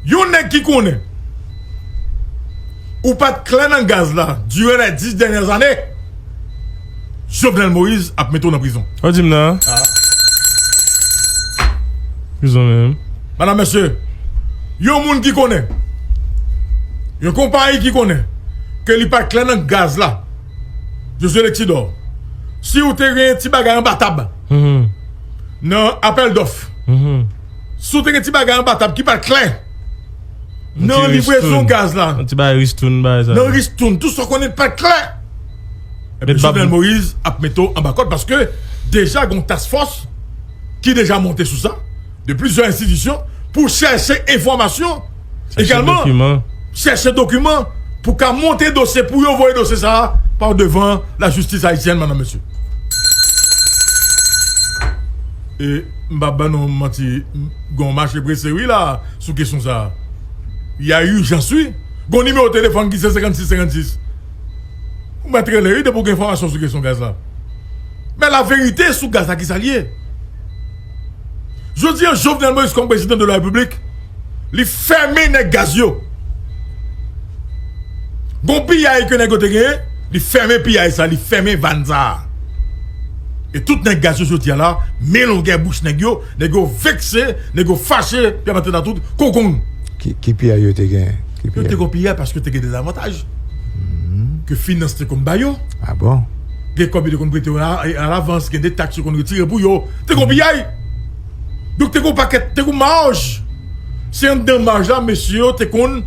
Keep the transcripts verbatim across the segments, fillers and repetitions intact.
Yon nèg ki konnen ou pa t klè nan gaz la durant les dix dernières années, Jovenel Moïse ap mete w nan prizon. Ou di m nan? Ah. Prizon menm. Madam, mesye, yon moun ki konnen, yon konpayi ki konnen ke li pa t klè nan gaz la, Josué Lexidor, si ou te gen ti bagay anba tab, mhm, nan apèl dòf, mhm, si ou te gen ti bagay anba tab ki pa t klè, nan livrezon gaz la, yon ti bagay ristoun, bagay sa, nan ristoun, tout sa w konnen pa t klè. Ebyen, Jovenel Moïse ap mete w anba kòd paske deja gen yon task force ki deja monte sou sa, de plizyè enstitisyon, pou chèche enfòmasyon, chèche egalman, dokiman, chèche dokiman pou ka monte dosye, pou yo voye dosye sa a pa devan lajistis ayisyèn, madam, mesye. E m p ap ban nou manti, m, gen yon mache prese, wi, la, sou kesyon sa a. Y a ijans, wi. Gen yon nimewo telefòn ki se senkannsis senkannsis. Ou mèt rele, wi, depi w gen enfòmasyon sou kesyon gaz la. Men laverite sou gaz la, ki sa l ye? Jodi a, Jovenel Moïse, kòm prezidan de la Repiblik, li fèmen nèg gaz yo. Gon piyay ke nèg yo te genyen, li fèmen piyay sa, li fèmen vàn sa. E tout nèg gaz yo jodi a la, men longè bouch nèg yo, nèg yo vekse, nèg yo fache, Pierre Martin Latout, kongong. Ki, ki piyay yo te genyen? Ki piyay? Yo te gon piyay paske te gen dezavantaj. Mhm. Ke finans te konn ba yo. Ah bon? Gen kòb yo te konn prete yo a, a lavans, gen de taks yo konn retire pou yo. Te gon piyay. Donk, te gon pakèt, te gon maj. Se anndan maj la, mesye yo te konn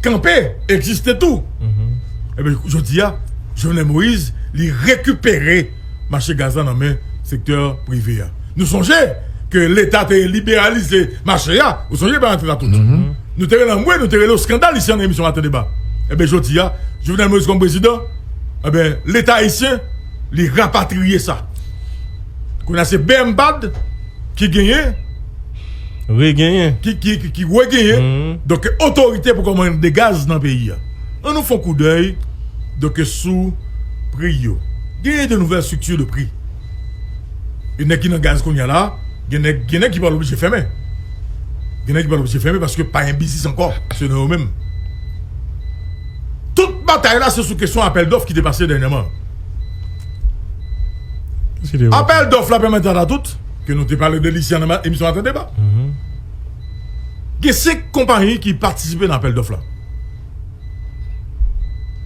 kanpe, egziste tou. Mhm. Ebyen, jodi a, Jovenel Moïse, li rekipere mache gaz la nan men sektè prive a. Nou sonje ke Leta te liberalize mache a. Ou sonje, Bernard Latout? Mhm. Nou te rele anmwe, nou te rele yon eskandal isi nan emisyon Maten Deba. Ebyen, jodi a, Jovenel Moïse kòm prezidan, ebyen, Leta ayisyen, li rapatriye sa. Kounye a se B M bad ki genyen, regenyen, ki, ki, ki, ki regenyen, mhm, donk, otorite pou kòmande gaz nan peyi a. An nou fè yon koudèy, donk, sou pri yo. Genyen de nouvelles structures de prix. E nèg ki nan gaz kounye a la, gen nèg, gen nèg ki pral oblije fèmen. Gen nèg ki pral oblije fèmen paske pa gen biznis ankò, selon yo menm. Tout batay la, se sou kesyon apèl dòf ki te pase dènyèman. Apèl dòf la, pèmèt a tout, ke nou te pale de li isi nan ma-, emisyon Maten Deba. Mhm. Gen senk konpayi ki patisipe nan apèl dòf la.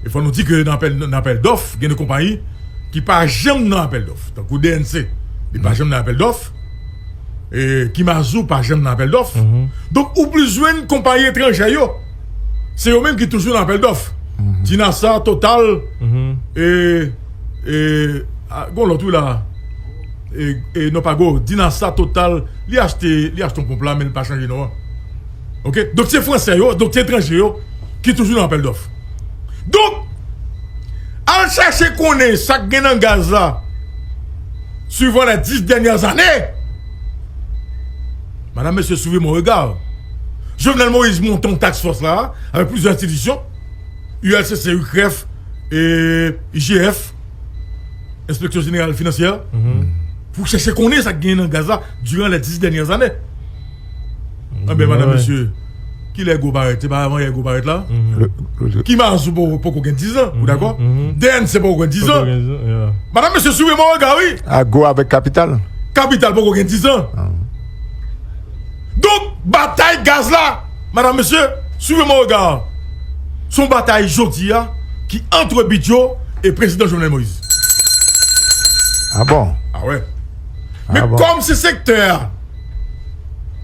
E fò nou di ke nan apèl, nan apèl dòf, gen de konpayi ki pa janm nan apèl dòf. Tankou D N C, li pa janm nan apèl dòf. E Kimazou pa janm nan apèl dòf. Mhm. Donk, ou plis jwenn konpayi etranjè yo. Se yo menm ki toujou nan apèl dòf. Mhm. Dinasa, Total, mhm, e, e, a, gon lòt, wi, la. E, e, non, pa gwo, Dinasa, Total, li achte, li achte yon ponp la, men li pa chanje non an. Oke? Donk, se fransè yo, donk, se etranje yo ki toujou nan apèl dòf. Donk, al chèche konnen sa k gen nan gaz la, suivant les dix dernières années. Madam, mesye, suivez mon regard. Jovenel Moïse monte yon task force la, avèk plizyè enstitisyon, U L C C, U C R E F, e I G F, Inspection Générale Financière, mhm, pou chèche konnen sa k genyen nan gaz la durant les dix dernières années. Anben, madam, mesye, kilè gwo parèt? Se pa avan yè gwo parèt la? Mhm. Kimazou po-, poko gen diz an, ou dakò? Mhm. D N C poko gen diz an. Poko gen diz an, yeah. Madam, mesye, suivez mon regard, wi. Agro avèk Kapital. Kapital poko gen diz an. Ah. Donk, batay gaz la, madam, mesye, suivez mon regard. Se yon batay jodi a ki ant Bidjo e prezidan Jovenel Moïse. Ah bon? Ah wè. Men kòm se sektè a,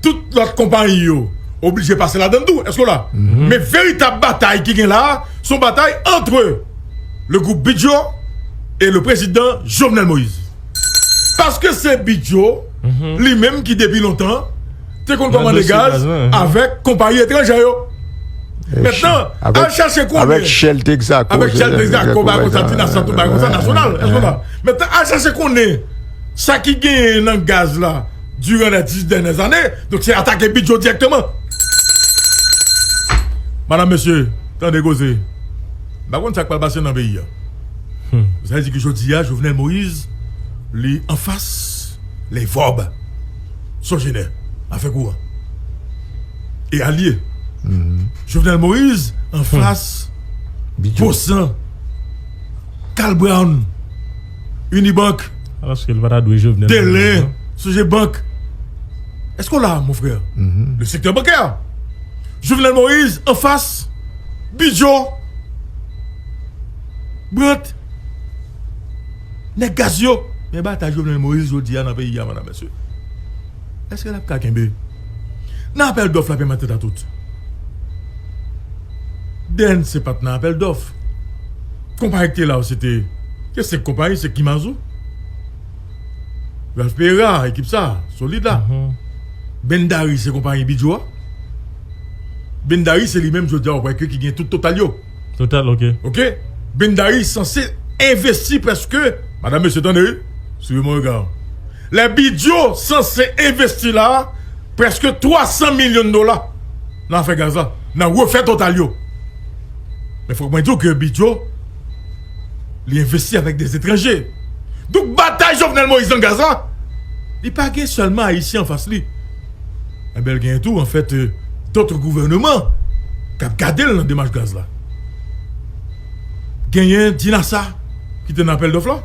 tout lòt konpayi yo oblije pase ladann tou. Èske w la? Mhm. Men veritab batay ki gen la a, se yon batay ant le gwoup Bidjo e le prezidan Jovenel Moïse. Paske se Bidjo, mhm, li menm ki depi lontan te konn kòmande gaz avèk konpayi etranjè yo. Mentnan, al chèche konnen. Avèk Shell Texaco, avèk Shell Texaco, bagay konsa, Dinasa, tout bagay konsa, Nasyonal, èske w la? Mentnan, al chèche konnen sa ki genyen nan gaz la durant les dix dernières années. Donk, se atake Bidjo dirèkteman. Madam, mesye, tande koze. M pa konn sa k pral pase nan peyi a. Hmm. Sa vle di ke jodi a, Jovenel Moïse, li anfas les vorb. Sogener, afè kouran. E alye. Jovenel Moïse anfas Bosan, Carl Brown, Unibank, alòske l pa ta dwe Jovenel Moïse, Delen, non. Sogebank. Èske w la, mon frè? Le secteur bancaire. Jovenel Moïse anfas Bidjo, Brandt, nèg gaz yo. Men batay Jovenel Moïse jodi a nan peyi a, medam, mesye. Èske l ap ka kenbe? Nan apèl dòf la, pèmèt tèt a tout. Dèn se pa t nan apèl dòf. Konpayi ki te la yo, se te, se senk konpayi, se Kimazou, Ralph Pereira, ekip sa, solid la. Bendari se konpayi Bidjo a. Bendari se li menm jodi a, w wè ke ki gen tout Total yo. Total, ok. Ok? Bendari sanse envesti prèske, medam, mesye, tande, wi. Suivez mon regard. Lè Bidjo sanse envesti la, prèske twa san milyon dola nan afè gaz la, nan refè Total yo. Men fòk mwen di w ke Bidjo, li envesti avèk de etranje. Donk, batay Jovenel Moïse nan gaz la, li pa gen sèlman Ayisyen anfas li. Enben, l genyen tou, anfèt, euh, dòt gouvènman k ap gade l nan demach gaz la. Genyen Dinasa, ki te nan apèl dòf la.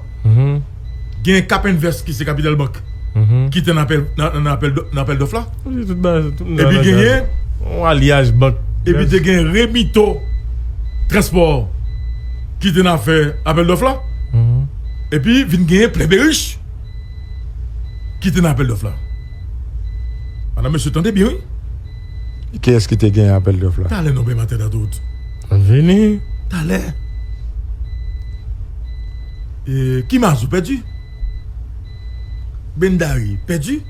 Genyen Cap Invest, ki se Capital Bank, ki te nan apèl, nan, nan apèl dò-, nan apèl dòf la. Epi genyen yon alyaj bank. Epi te gen Remito Transport, ki te nan afè apèl dòf la. Epi vin genyen Plè Berich, ki te nan apèl dòf la. Medam, mesye, tande byen, wi. Kiyès ki te genyen apèl dòf la? Talè, non, pèmèt tèt a tout. Vini. Talè. E, Kimazou pèdi. Bendari pèdi.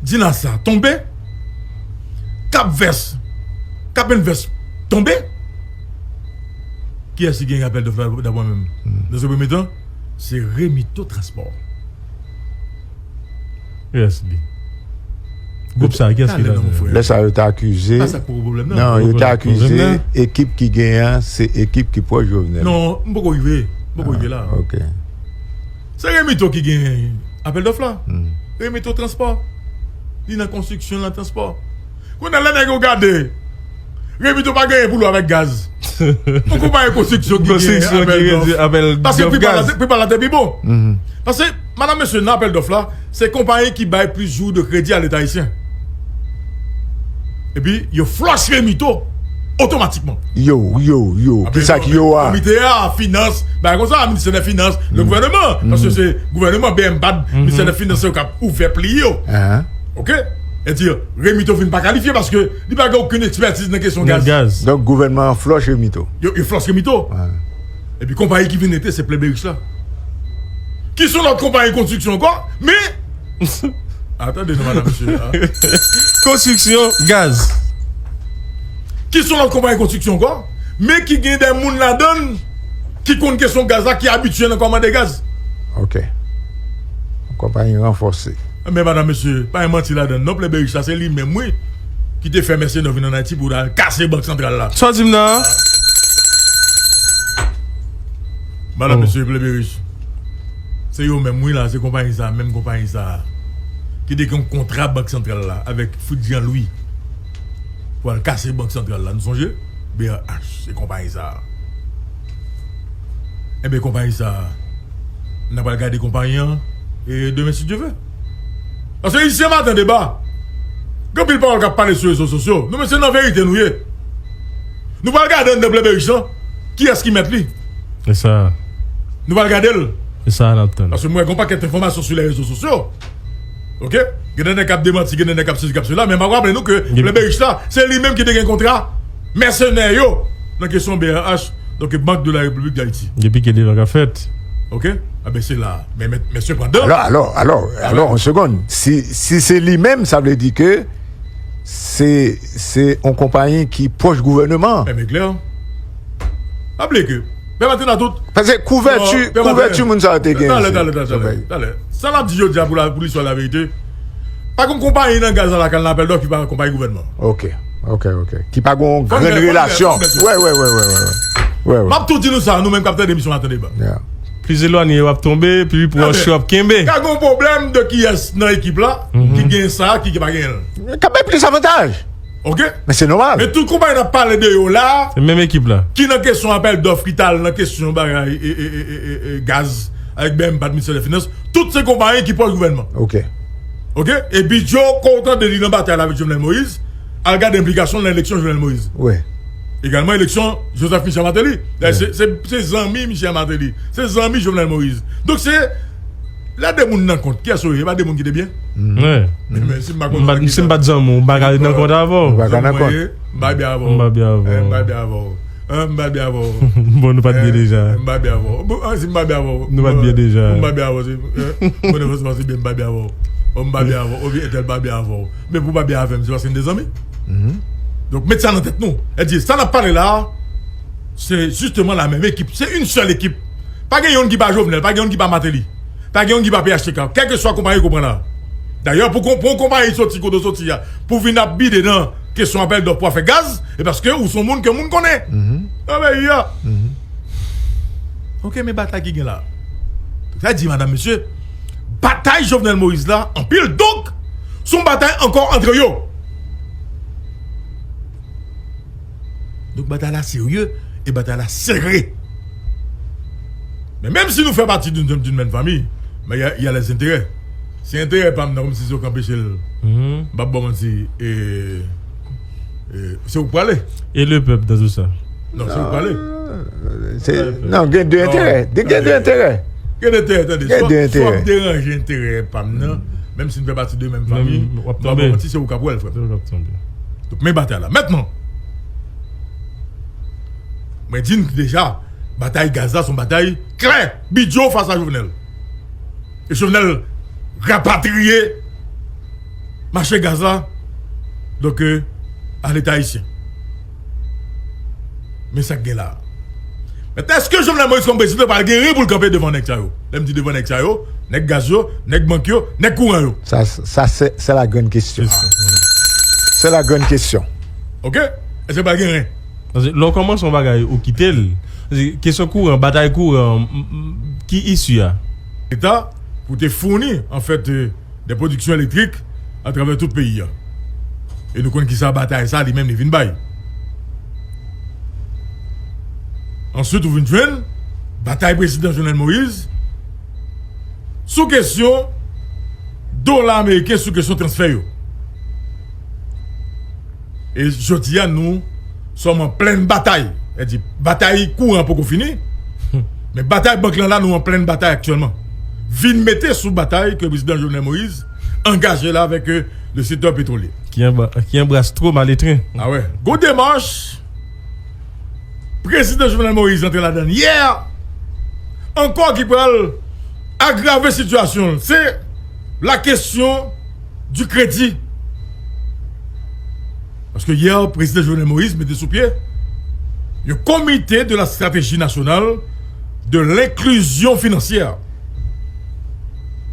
Dinasa tonbe. Cap Vest, Cap Invest tonbe. Kiyès ki genyen apèl dòf la, daprè mwen menm? Nan se premye tan, se Remito Transport. Kiyès li? Gwoup sa, kiyès ki la? Lè sa yo te akize, non, yo te akize ekip ki genyen an, se ekip ki pwòch Jovenel. Non, m poko rive. M poko rive la. Ok. Se Remito ki gen apèl dòf la. Remito Transpò. Li nan konstriksyon, nan transpò. Kounye a, lè nèg yo gade, Remito pa genyen pou l wè avèk gaz. Yon konpayi konstriksyon ki gen apèl dòf. Paske pri pa la te, pri pa la te pi bon. Paske, medam, mesye, nan apèl dòf la, se konpayi ki bay plis jou de kredi a Leta ayisyen. Epi, yo flòch Remito otomatikman. Yo, yo, yo. Kisa ki yo a? Komite a, finans, bagay konsa, ministè dè finans, le gouvènman. Paske se gouvènman, B M bad, ministè dè finans, se yo k ap ouvè pli yo. Ok? Sètadi, Remito vin pa kalifye paske li pa gen okenn ekspètiz nan kesyon gaz. Donk, gouvènman an flòch Remito. Yo, yo flòch Remito. Epi konpayi ki vin rete, se Plè Berich la. Ki se yon lòt konpayi konstriksyon ankò, men, a, tande non, medam, mesye, a. Konstriksyon, gaz. Ki se yon lòt konpayi konstriksyon ankò, men ki gen de moun ladan l ki konn kesyon gaz la, ki abitye nan kòmande gaz. Ok. Konpayi ranfòse. Men, medam, mesye, pa gen manti ladan l non, Plè Berich la, se li menm, wi, ki te fè mèsenè vin ann Ayiti pou al kase Bank Santral la. Sa w di m nan? Medam, mesye, Plè Berich. Se yo menm, wi, la, se konpayi sa, menm konpayi sa, ki te gen yon kontra Bank Santral la avèk Fritz Jean Louis pou al kase Bank Santral la. Nou sonje? B R H, se konpayi sa. Enben, konpayi sa, n a pral gade konpayi an, e demen, si Dye vle. Paske isi, se Maten Deba. Gen anpil pawòl k ap pale sou rezo sosyo. Nou menm, se nan verite nou ye. Nou pral gade anndan Plè Berich lan, kiyès ki mèt li. E sa. Nou pral gade l. E sa n ap tann. Paske mwen wè gen yon pakèt enfòmasyon sou lè rezo sosyo. Ok? Gen de nèg k ap demanti, gen de nèg k ap sezi, k ap sela, men m ap raple nou ke Plè Berich la, se li menm ki te gen kontra mèsenè yo nan kesyon B R H, donk Banque de la République d'Haïti. Depi ke devan k ap fèt. Ok? Enben, se la. Men, men, men sepandan. Alò, alò, alò, alò, yon segonn. Si, si se li menm, sa vle di ke se, se yon konpayi ki pwòch gouvènman an. Men, men klè. Pa bliye ke, pèmèt nou tout. Paske kouvèti, kouvèti moun sa yo te gen. Talè, talè, talè, talè. Sa n ap di jodi a pou la, pou listwa, laverite. Pa gen konpayi nan gaz la k al nan apèl dòf ki pa konpayi gouvènman. Ok, ok, ok. Ki pa gen yon grenn relasyon. Wè, wè, wè, wè, wè. M ap tou di nou sa, nou menm k ap tande emisyon Maten Deba. Plis elwanye w ap tonbe, plis pwòch w ap kenbe. Ka gen yon pwoblèm de kiyès nan ekip la ki gen sa, ki, ki pa genyen l. Ka bay plis avantaj. Ok? Men se nòmal. Men tout konpayi n ap pale de yo la, se menm ekip la ki nan kesyon apèl dòf, ki t al nan kesyon bagay e, e, e, e, e, e gaz avèk B M P, ministè de finans, tout se konpayi ki pwòch gouvènman. Ok. Ok? E Bidjo, kon w tande li nan batay la avèk Jovenel Moïse, al gade enplikasyon l nan eleksyon Jovenel Moïse. Wi. Egalman eleksyon Joseph Michel Martelly. Dayè, se, se, se zanmi Michel Martelly. Se zanmi Jovenel Moïse. Donk se, lè de moun nan kont, kiyès yo ye? E pa de moun ki te byen? Wi. Men, men si m pa konn sa ki fè. Si m pa t zanmi w, m pa ka ret nan kont avè w. Ou pa ka nan kont. M pa byen avè w. M pa byen avè w. Eh, m pa byen avè w. Eh, m pa byen avè w. Bon, nou pa t byen deja. Eh, m pa byen avè w. Bon, ah, si m pa byen avè w. Nou pa t byen deja. M pa byen avè w. Eh, bon, franchman, se byen, m pa byen avè w. Oh, m pa byen avè w. Oubyen entèl pa byen avè w. Men pou w pa byen avè m, se paske n te zanmi. Donk, met sa nan tèt nou. Èdi, sa n ap pale la, se justement la menm ekip. Se yon sèl ekip. Pa gen youn ki pa Jovenel, pa gen youn ki pa Martelly. Pa gen youn ki pa P H T K. Kèlkeswa konpayi ke w pran la. Dayè, pou, pou yon konpayi soti kote w soti a, pou vin ap bide nan kesyon apèl dòf pou afè gaz, e paske ou se yon moun ke moun konnen. Nan peyi a. Ok, men batay ki gen la. Sa di, madam, mesye, batay Jovenel Moïse la, anpil, donk, se yon batay ankò antre yo. Donk, batay la serye e batay la sere. Men menm si nou fè pati d'une, d'une même famille, men y a, y a les intérêts. Se enterè pa m nan, kòmsi se yo k anpeche l. M p ap ba w manti. E, e, se ou k prale. E le pèp dans tout sa? Non, se ou k prale. Se, non, gen de enterè. Gen de enterè. Gen de enterè, tande. Gen de enterè. Swa, swa w ap deranje enterè pa m nan, menm si n fè pati de menm fanmi, m p ap ba w manti, se ou k ap wè l, frè m. Se ou k ap tonbe. Donk, men batay la. Mentnan, mwen di n deja, batay gaz la se yon batay klè. Bidjo fas a Jovenel. E Jovenel rapatriye mache gaz la, donk, euh, a Leta ayisyen. Men sa k gen la a. Mentnan, èske Jovenel Moïse kòm prezidan pral gen ren pou l kanpe devan nèg sa yo? Lè m di devan nèg sa yo, nèg gaz yo, nèg bank yo, nèg kouran yo. Sa, sa, c'est, c'est la grande question. C'est la grande question. Ok? Èske pral gen ren? Paske lè w kòmanse yon bagay, ou kite l. Paske kesyon kouran, batay kouran, m, m, ki isi a? Leta pou te founi, anfèt, euh, de pwodiksyon elektrik atravè tout peyi a. E nou konn kisa batay sa li menm li vin bay. Answit, ou vin jwenn batay prezidan Jovenel Moïse sou kesyon dola ameriken, sou kesyon transfè yo. E jodi a, nou sòm an plen batay. Sètadi, batay kouran poko fini, men batay bank lan la, nou an plen batay aktyèlman. Vin mete sou batay ke prezidan Jovenel Moïse angaje la avèk, euh, le sektè petwolye. Ki anba-, ki anbras twò maletren. A wè. Gwo demach prezidan Jovenel Moïse antre ladan l yè ankò ki pral agrave sitiyasyon l. Se la kesyon di kredi. Paske yè, prezidan Jovenel Moïse mete sou pye yon komite de la stratégie nationale de l'inclusion financière.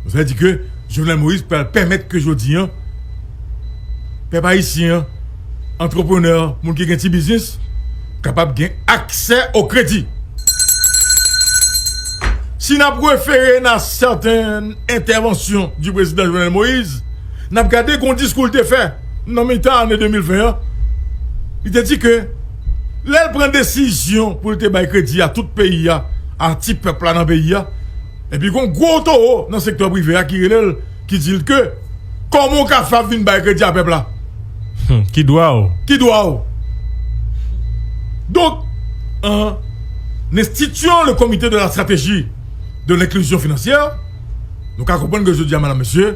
Sa vle di ke Jovenel Moïse pral pèmèt ke jodi a, pèp ayisyen an, antreprenè, moun ki gen ti biznis, kapab gen aksè o kredi. Si n ap refere n a sèten entèvansyon di prezidan Jovenel Moïse, n ap gade gon diskou l te fè nan mitan ane de mil ven an. Li te di ke lè l pran desizyon pou l te bay kredi a tout peyi a, a ti pèp la nan peyi a, epi gon gwo towo nan sektè prive a ki rele l, ki di l ke, kòman w ka fè ap vin bay kredi a pèp la? Hmm, ki dwa w? Ki dwa w? Donk, en instituant le comité de la stratégie de l'inclusion financière, nou ka konprann ke jodi a, madam, mesye,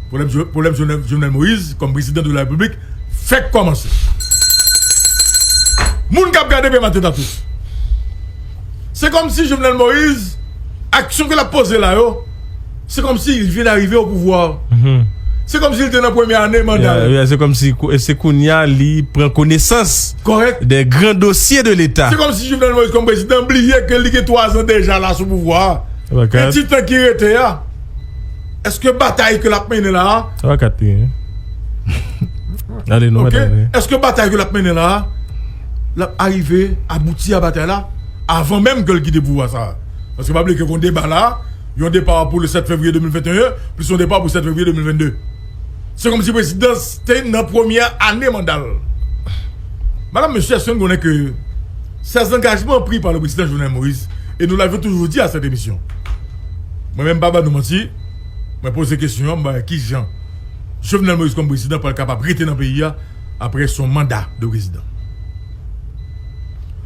pwoblèm Jo-, pwoblèm Jovenel, Jovenel Moïse kòm prezidan de la Repiblik fèk kòmanse. Moun k ap gade P M A T Data tou, se kòmsi Jovenel Moïse, aksyon ke l ap poze la yo, se kòmsi il vient d'arriver au pouvoir. Se kòmsi li te nan premyè ane manda l. Yeah, yeah, se kòmsi kou-, se kounya li pran konesans de gran dosye de Leta. Se kòmsi Jovenel Moïse kòm prezidan bliye ke li gen twa zan deja la sou pouvwa a. E ti tan ki rete a, èske batay ke l ap mennen la a, èske batay ke l ap mennen la a, l ap arive abouti a batay la avan menm ke l kite pouvwa sa a? Paske pa bliye ke gon deba la, yon depa pou le sèt fevriye de mil venteyen, plis yon depa pou sèt fevriye de mil vennde. Se kòmsi prezidan te nan premyè ane manda l. Madam, mesye, èske nou konnen ke ces engagements pris par le président Jovenel Moïse, e nou l ap toujou di a cette émission. Mwen menm pa ban nou manti, mwen poze kesyon an, mwen pa wè kijan Jovenel Moïse kòm prezidan pral kapab rete nan peyi a apre son manda de prezidan.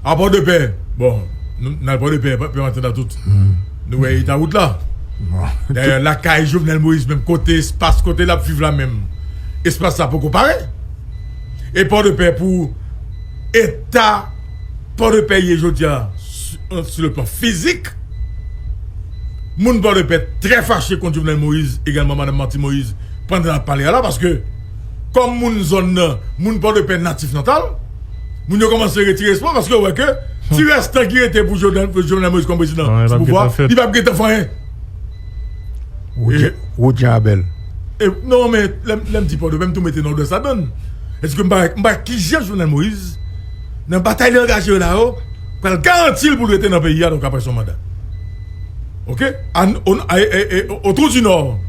A Pòdepè, bon, nou, nan Pòdepè, pa, pa antre nan tout. Nou wè eta wout la. Dayè, lakay Jovenel Moïse, menm kote, espas kote l ap viv la menm, espas la poko pare. E Pòdepè, pou eta Pòdepè ye jodi a, su, su le plan fizik, moun Pòdepè trè fache kont Jovenel Moïse, egalman madanm Martine Moïse, pandan n ap pale a la, paske kòm moun zòn nan, moun Pòdepè natif natal, moun yo kòmanse retire espwa paske yo wè ke ti restan ki rete pou Jovenel, pou Jovenel Moïse kòm prezidan sou pouvwa, li p ap gentan fè anyen. Wout Jan Abèl. E, non, men lè m, lè m di Pòdepè, m tou mete Nòdwès ladann. Èske m pa, m pa kijan Jovenel Moïse, nan batay li angaje yo la yo, pral garanti l pou l rete nan peyi a, donk apre son manda. Ok? A, o, a, e, e, o, au trou du Nord,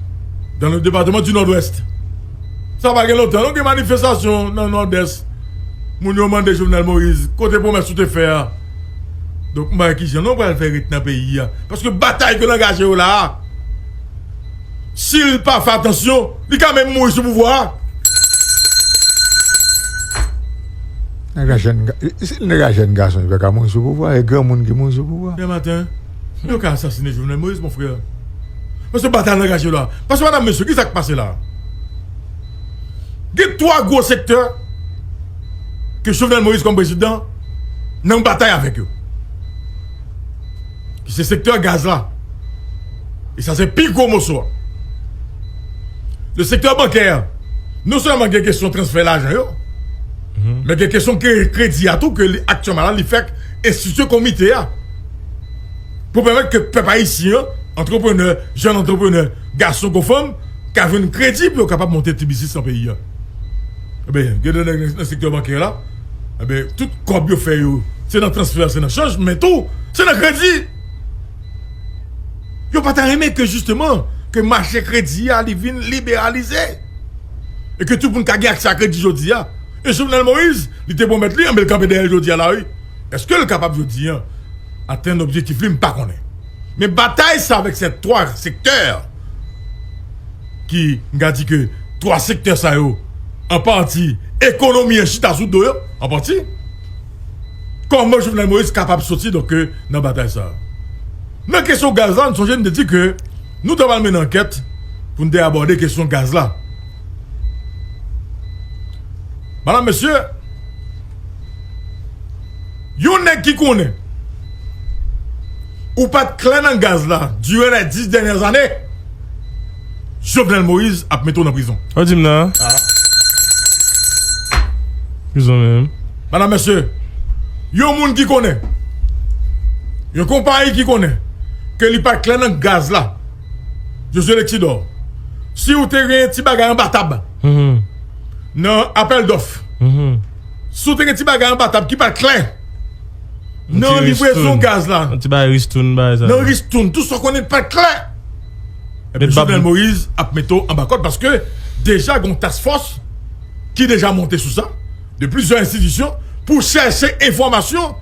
dans le département du Nord-Ouest. Sa pa gen lontan, non, gen manifestasyon nan Nòdès. Moun yo mande Jovenel Moïse, kote pwomès ou te fè a? Donk, m pa wè kijan non pral fè ret nan peyi a. Paske batay ke l angaje yo la a, si l pa fè atansyon, li ka menm mouri sou pouvwa a. Nèg la jèn ga-, si nèg la jèn gason, li pa ka mouri sou pouvwa, e granmoun ki mouri sou pouvwa. Demen maten, yo ka asasine Jovenel Moïse, mon frè. Paske batay l angaje yo la. Paske, madam, mesye, ki sa k pase la? Gen twa gwo sektè ke Jovenel Moïse kòm prezidan nan batay avèk yo. Ki se sektè gaz la. E sa se pi gwo moso a. Le sektè bankè, non sèlman gen kesyon transfè lajan yo, men gen kesyon kre-, kredi a tou ke li, aktyèlman la, li fèk enstitye komite a. Pou pèmèt ke pèp ayisyen an, antreprenè, jèn antreprenè, gason kon fanm, ka jwenn kredi pou yo kapab monte ti biznis nan peyi a. Ebyen, gen de nèg nan sektè bankè la, ebyen, tout kòb yo fè yo, se nan transfè, se nan chanj, men tou, se nan kredi. Yo pa ta renmen ke, jisteman, ke mache kredi a, li vin liberalize. E ke tout moun ka gen aksè a kredi jodi a. E Jovenel Moïse, li te pwomèt li, anben l kanpe dèyè l jodi a la, wi. Èske l kapab jodi a atenn objektif li? M pa konnen. Men batay sa avèk se twa sektè ki, m ka di ke twa sektè sa yo, an pati, ekonomi an chita sou do yo, an pati. Kòman Jovenel Moïse kapab soti, donk, nan batay sa a? Nan kesyon gaz la, nou sonje n te di ke nou ta pral mennen ankèt pou n te abòde kesyon gaz la. Madam, mesye, yon nèg ki konnen ou pa t klè nan gaz la durant les dix dernières années, Jovenel Moïse ap mete w nan prizon. Ou di m nan? Prizon menm. Madam, mesye, yon moun ki konnen, yon konpayi ki konnen ke li pa t klè nan gaz la, Josué Lexidor, si ou te gen ti bagay anba tab nan apèl dòf, si ou te gen ti bagay anba tab ki pa t klè nan livrezon gaz la, nan ristoun, bagay sa, nan ristoun, tout sa w konnen pa t klè, ebyen, Jovenel Moïse ap mete w anba kòd paske deja gen yon task force ki deja monte sou sa, de plizyè enstitisyon, pou chèche enfòmasyon,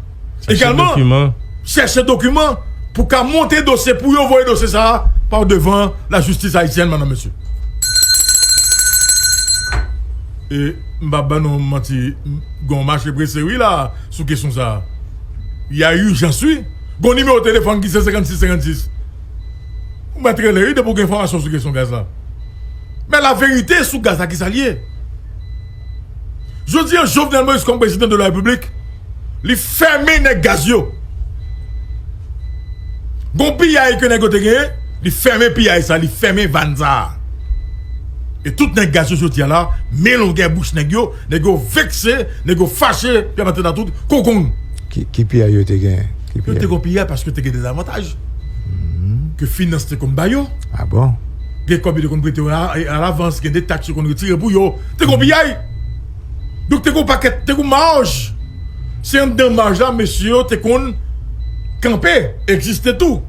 egalman chèche dokiman pou ka monte dosye, pou yo voye dosye sa a pa devan lajistis ayisyèn, madam, mesye. E m p ap ban nou manti, m, gen yon mache prese, wi, la, sou kesyon sa a. Y a ijans, wi. Gen yon nimewo telefòn ki se senkannsis senkannsis. Ou mèt rele, wi, depi w gen enfòmasyon sou kesyon gaz la. Men laverite sou gaz la, ki sa l ye? Jodi a, Jovenel Moïse, kòm prezidan de la Repiblik, li fèmen nèg gaz yo. Gon piyay ke nèg yo te genyen, li fèmen piyay sa, li fèmen vàn sa. E tout nèg gaz yo jodi a la, men longè bouch nèg yo, nèg yo vekse, nèg yo fache, y ap antre nan tout koukong. Ki, ki piyay yo te genyen? Ki piyay? Yo te gon piyay paske te gen dezavantaj ke finans te konn ba yo. Ah bon? Gen kòb yo te konn prete yo a, a lavans, gen de taks yo konn retire pou yo. Te gon piyay. Donk, te gon pakèt, te gon maj. Se anndan maj la, mesye yo te konn kanpe, egziste tou.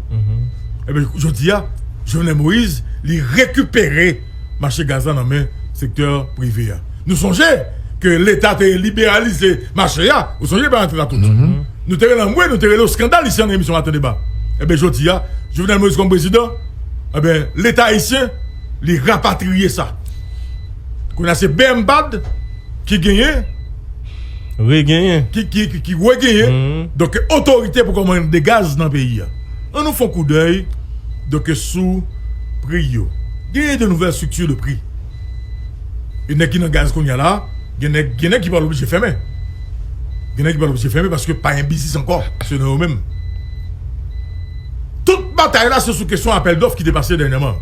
Ebyen, jodi a, Jovenel Moïse, li rekipere mache gaz la nan men sektè prive a. Nou sonje, ke Leta te liberalize mache a, ou sonje pa antre la tout. Nou te rele anmwe, nou te rele yo skandal isi an nan emisyon Maten Deba. Ebyen, jodi a, Jovenel Moïse kòm prezidan, ebyen, Leta ayisyen, li rapatriye sa. Kounye a se B M bad ki genyen, regenyen. Ki, ki, ki, ki regenyen. Donk, otorite pou kòmande gaz nan peyi a. An nou fè yon koudèy, donk, sou pri yo. Genyen de nouvelles structures de prix. E nèg ki nan gaz kounye a la, gen nèg, gen nèg ki pral oblije fèmen. Gen nèg ki pral oblije fèmen paske pa gen biznis ankò. Se nan yo menm. Tout batay la, se sou kesyon apèl dòf ki te pase dènyèman.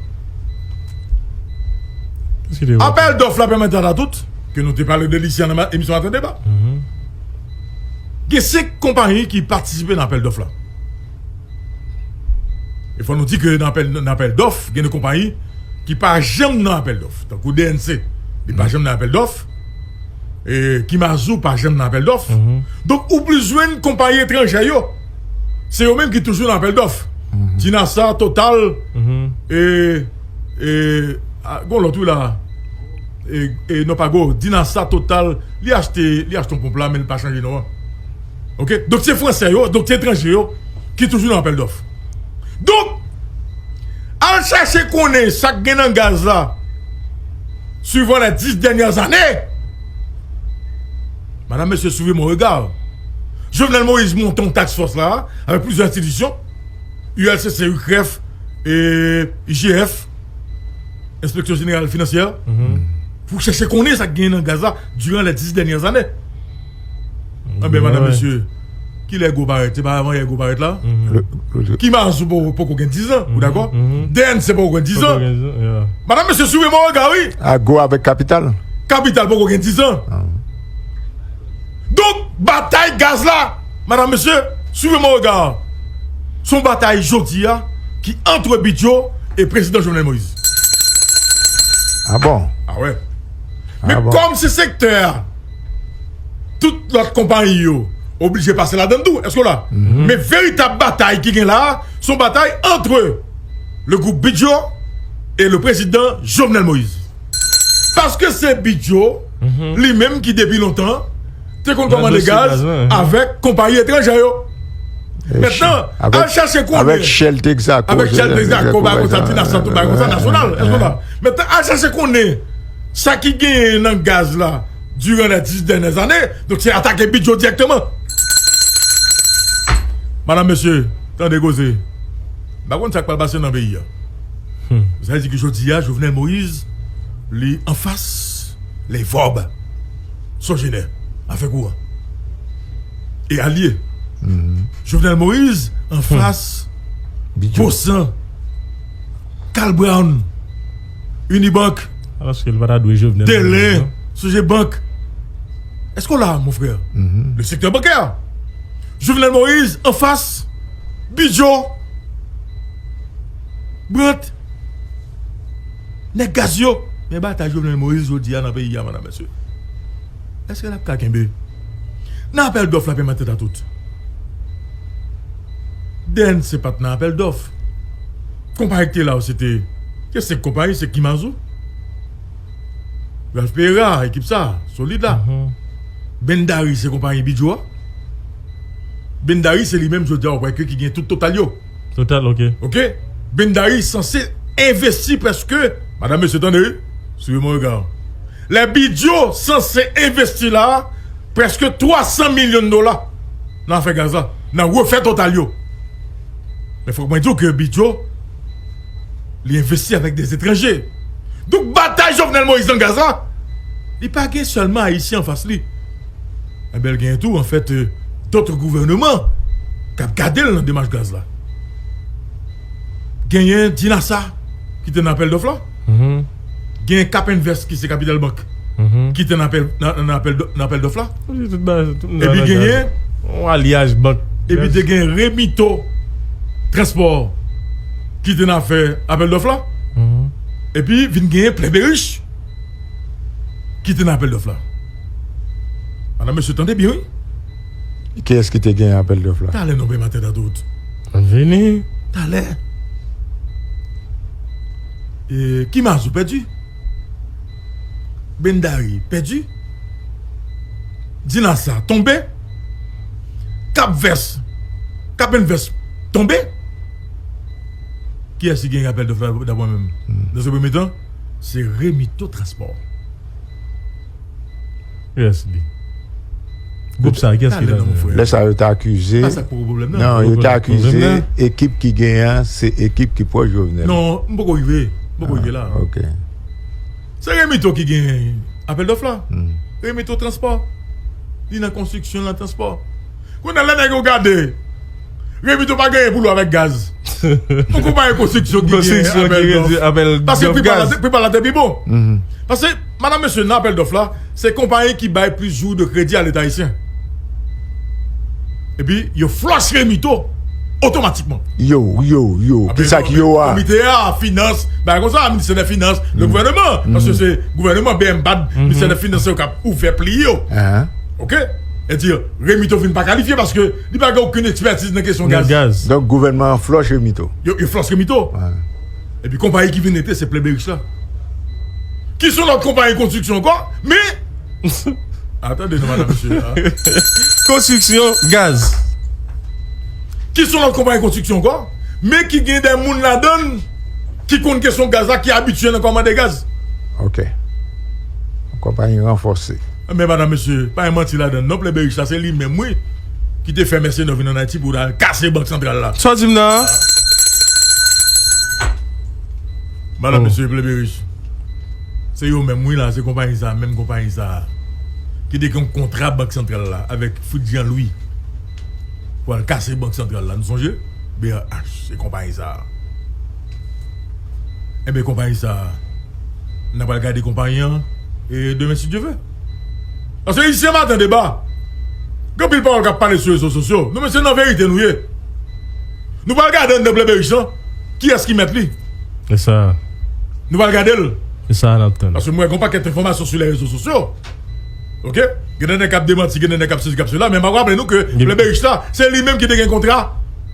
Apèl dòf la pèmèt a tout, ke nou te pale de li isi an nan ma- emisyon Maten Deba. Gen senk konpayi ki patisipe nan apèl dòf la. E fò nou di ke nan apèl, nan apèl dòf, gen de konpayi ki pa janm nan apèl dòf. Tankou D N C, li pa janm nan apèl dòf. E Kimazou pa janm nan apèl dòf. Donk, ou plis jwenn konpayi etranje yo. Se yo menm ki toujou nan apèl dòf. Dinasa, Total, e, e, a, gon lòt wi la. E, e, non, pa gwo. Dinasa, Total, li achte, li achte yon ponp la, men li pa chanje non an. Ok? Donk, se fransè yo, donk, se etranje yo ki toujou nan apèl dòf. Donk, al chache konnen sa k gen nan gaz la, suivant les dix dernières années. Madame, monsieur, suivez mon regard. Jovenel Moïse monte yon task force la, avec plusieurs institutions, U L C C, U C R E F, et I G F, Inspection Générale Financière, pou chèche konnen sa k genyen nan gaz la durant les dix dernières années. Anben, madanm, mesye, kilè gwo parèt? Se pa avan yè gwo parèt la? Kimazou poko, poko gen diz an, ou dakò? D N C poko gen diz an. Madanm, mesye, suivez mon regard, wi. A gwo avèk kapital. Kapital poko gen diz an. Donk, batay gaz la, madanm, mesye, suivez mon regard. Se yon batay jodi a ki ant Bidjo e prezidan Jovenel Moïse. A bon? A wè. Men kòm se sektè a, tout lòt konpayi yo oblije pase ladann tou. Èske w la? Men veritab batay ki gen la a, se yon batay ant le gwoup Bidjo e le prezidan Jovenel Moïse. Paske se Bidjo, li menm ki depi lontan, te konn kòmande gaz avèk konpayi etranje yo. Mentnan, al chache konnen. Avèk Shell, Texaco, avèk Shell, Texaco, bagay konsa, Dinasa, tout bagay konsa, Nasyonal, èske w la? Mentnan, al chache konnen sa ki genyen nan gaz la durant les dix dernières années, donk se atake Bidjo dirèkteman. Madanm, mesye, tande koze. M pa konn sa k pral pase nan peyi a. Sa vle di ke jodi a, Jovenel Moïse, li anfas les Vorbe, Sogener, afè kouran, e alye. Jovenel Moïse anfas Bosan, Carl Brown, Unibank, alòske l pa ta dwe Jovenel Moïse, Delen, Sogebank. Èske w la, mon frè? Le secteur bancaire. Jovenel Moïse anfas Bidjo, Brandt, nèg gaz yo. Men batay Jovenel Moïse jodi a nan peyi a, madanm, mesye, èske l ap ka kenbe? Nan apèl dòf la, pèmèt tèt a tout. D N C pa t nan apèl dòf. Konpayi ki te la yo, se te, se senk konpayi, se Kimazou, Ralph Pereira, ekip sa, solid la. Bendari se konpayi Bidjo a. Bendari se li menm jodi a, ou wè ke ki gen tout Total yo. Total, ok. Ok? Bendari sanse envesti prèske, madanm, mesye, tande, wi, suivez mon regard. Lè Bidjo sanse envesti la, prèske twa san milyon dola nan afè gaz la, nan refè Total yo. Men fòk mwen di w ke Bidjo, li envesti avèk de etranje. Donk, batay Jovenel Moïse nan gaz la, li pa gen sèlman Ayisyen anfas li. Enben, l genyen tou, anfèt, euh, dòt gouvènman k ap gade l nan demach gaz la. Genyen Dinasa, ki te nan apèl dòf la. Genyen Cap Invest, ki se Capital Bank, ki te nan apèl, nan, nan apèl dò-, nan apèl dòf la. Epi genyen yon alyaj bank. Epi te gen Remito Transport, ki te nan afè apèl dòf la. Epi vin genyen Plèberich, ki te nan apèl dòf la. Madanm, mesye, tande byen, wi. Kiyès ki te genyen apèl dòf la? Talè, non, men maten, tande tout. Ann vini. Talè. E, Kimazou pèdi. Bendari pèdi. Dinasa tonbe. Kap Vès, Kap Vès tonbe. Kiyès ki gen apèl dòf la, daprè mwen menm? Nan se premye tan, se Remito Transpò. Kiyès li? Gwoup sa, kiyès ki la? Lè sa yo te akize. Non, yo te akize ekip ki genyen an, se ekip ki pwòch Jovenel. Non, m poko rive. M poko rive la. Se Remito ki gen apèl dòf la. Remito Transpò. Li nan konstriksyon, nan transpò. Kounye a, lè nèg yo gade, Remito pa genyen pou l wè avèk gaz. Yon konpayi konstriksyon ki gen apèl dòf. Paske pri pa la te pi bon. Paske, madanm, mesye, nan apèl dòf la, se konpayi ki bay plis jou de kredi a Leta ayisyen. Epi, yo flòch Remito otomatikman. Yo, yo, yo. Kisa ki yo a? Komite a, finans, bagay konsa, ministè dè finans, le gouvènman. Paske se gouvènman, B M bad, ministè dè finans, se yo k ap ouvè pli yo. Ok? Sètadi, Remito vin pa kalifye paske li pa gen okenn ekspètiz nan kesyon gaz. Donk, gouvènman an flòch Remito. Yo, yo flòch Remito. Epi konpayi ki vin rete, se Plenbè Rich la. Ki se yon lòt konpayi konstriksyon ankò, men Atande non, madanm, mesye. Konstriksyon, gaz. Ki se yon lòt konpayi konstriksyon ankò, men ki gen de moun ladan l ki konn kesyon gaz la, ki abitye nan kòmande gaz. Ok. Yon konpayi ranfòse. Men, madanm, mesye, pa gen manti ladan l non. Plenbè Rich la, se li menm, wi, ki te fè mèsenè vin ann Ayiti pou l al kase Bank Santral la. Sa w di m nan? Madanm, mesye, Plenbè Rich. Se yo menm, wi, la, se konpayi sa, menm konpayi sa, ki te gen yon kontra Bank Santral la avèk Fritz Jean Louis pou al kase Bank Santral la. Nou sonje? B R H, se konpayi sa. Enben, konpayi sa, n a pral gade konpayi an, e, demen, si Dye vle. Paske isi a Maten Deba, gen anpil pawòl k ap pale sou rezo sosyo. Nou, mesye, nan verite nou ye. Nou pral gade anndan Plenbè Rich lan, kiyès ki mèt li. Se sa. Nou pral gade l. Se sa n ap tann. Paske m wè gen yon pakèt enfòmasyon sou lè rezo sosyo. Ok? Gen de nèg k ap demanti, gen de nèg k ap sesi, k ap sela, men m ap raple nou ke Plenbè Rich la, se li menm ki te gen kontra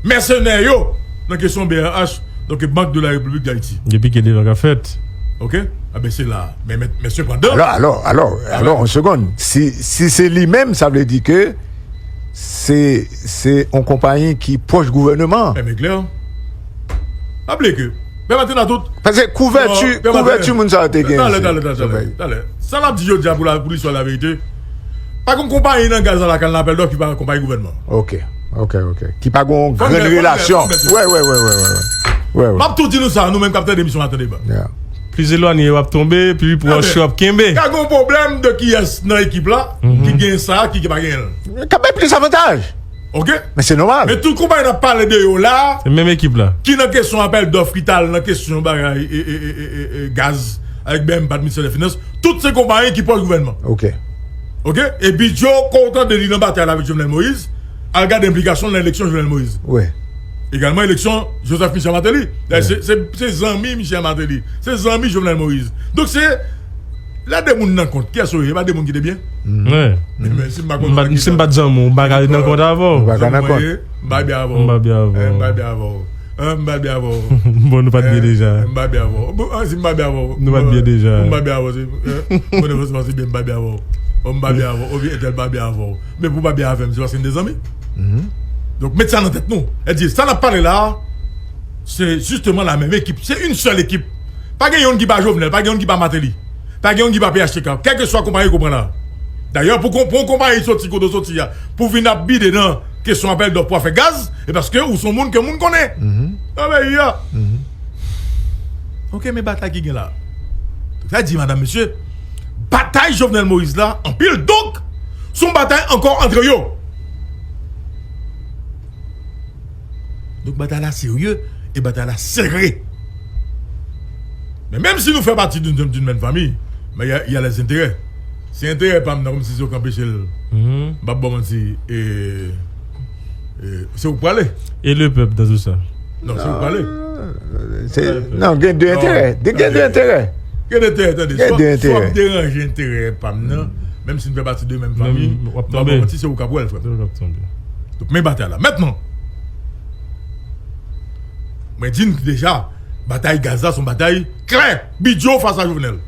mèsenè yo nan kesyon B R H, donk Banque de la République d'Haïti. Depi ke devan k ap fèt. Ok? Enben, se la. Men, men, men sepandan. Alò, alò, alò, alò, yon segonn. Si, si se li menm, sa vle di ke se, se yon konpayi ki pwòch gouvènman an. Enben, klè. Pa bliye ke Pè Maten a tout. Paske kouvèti, kouvèti moun sa yo te gen. Talè, talè, talè, talè. Sa n ap di jodi a pou la, pou listwa, laverite. Pa gen konpayi nan gaz la lakay nan apèl dòf ki pa konpayi gouvènman. Ok, ok, ok. Ki pa gen yon grenn relasyon. Wè, wè, wè, wè, wè. M ap tou di nou sa, nou menm k ap tande emisyon Maten Deba. Plis elwanye yo ap tonbe, pi pwòch yo ap kenbe. Ka gen yon pwoblèm de kiyès nan ekip la ki gen sa, ki, ki pa genyen l. Ka bay plis avantaj. Ok? Men se nòmal. Men tout konpayi n ap pale de yo la, se menm ekip la, ki nan kesyon apèl dòf, ki t al nan kesyon bagay, e, e, gaz, avèk B M bad, ministè dè finans, tout se konpayi ki pwòch gouvènman. Ok. Ok? E Bidjo, kon w tande li nan batay la avèk Jovenel Moïse, al gade enplikasyon l nan eleksyon Jovenel Moïse. Wi. Egalman eleksyon Joseph Michel Martelly. Dayè, se, se, se zanmi Michel Martelly. Se zanmi Jovenel Moïse. Donk se, lè de moun nan kont, kiyès yo ye? E pa de moun ki te byen? Wi. Men, men si m pa konn, si m pa t zanmi w, m pa ka nan kont avè w. M pa ka nan kont. M pa byen avè w. M pa byen avè w. M pa byen avè w. Bon, nou pa t byen deja. M pa byen avè w. Bon, si m pa byen avè w. Nou pa t byen deja. M pa byen avè w. Bon, franchman, se byen, m pa byen avè w. M pa byen avè w. Oubyen entèl pa byen avè w. Men pou pa byen avè m, se paske n te zanmi. Donk, met sa nan tèt nou. Sètadi, sa n ap pale la a, se jisteman la menm ekip. Se yon sèl ekip. Pa gen youn ki pa Jovenel, pa gen youn ki pa Martelly. Pa gen youn ki pa P H T K. Kèlkeswa konpayi ou pran la. Dayè, pou, pou yon konpayi soti kote w soti a, pou vin ap bide nan kesyon apèl dòf pou afè gaz, e paske ou se yon moun ke moun konnen. Nan peyi a. Ok, men batay ki gen la. Sa di, madanm, mesye, batay Jovenel Moïse la, anpil, donk, se yon batay ankò antre yo. Donk, batay la serye e batay la sere. Men menm si nou fè pati d'une, d'une même famille, men y a, y a les intérêts. Se enterè pa m nan, kòmsi se yo k anpeche l. M p ap ba w manti, e, e, se ou k prale. E le pèp dans tout sa? Non, se ou k prale. Non, gen de enterè. Gen de enterè. Gen de enterè, tande. Gen de enterè. Swa w ap deranje enterè pa m nan, menm si n fè pati de menm fanmi, m p ap ba w manti, se ou k ap wè l, frè m. Se ou k ap tonbe. Donk, men batay la. Mentnan, mwen di n deja, batay gaz la se yon batay klè. Bidjo fas a Jovenel.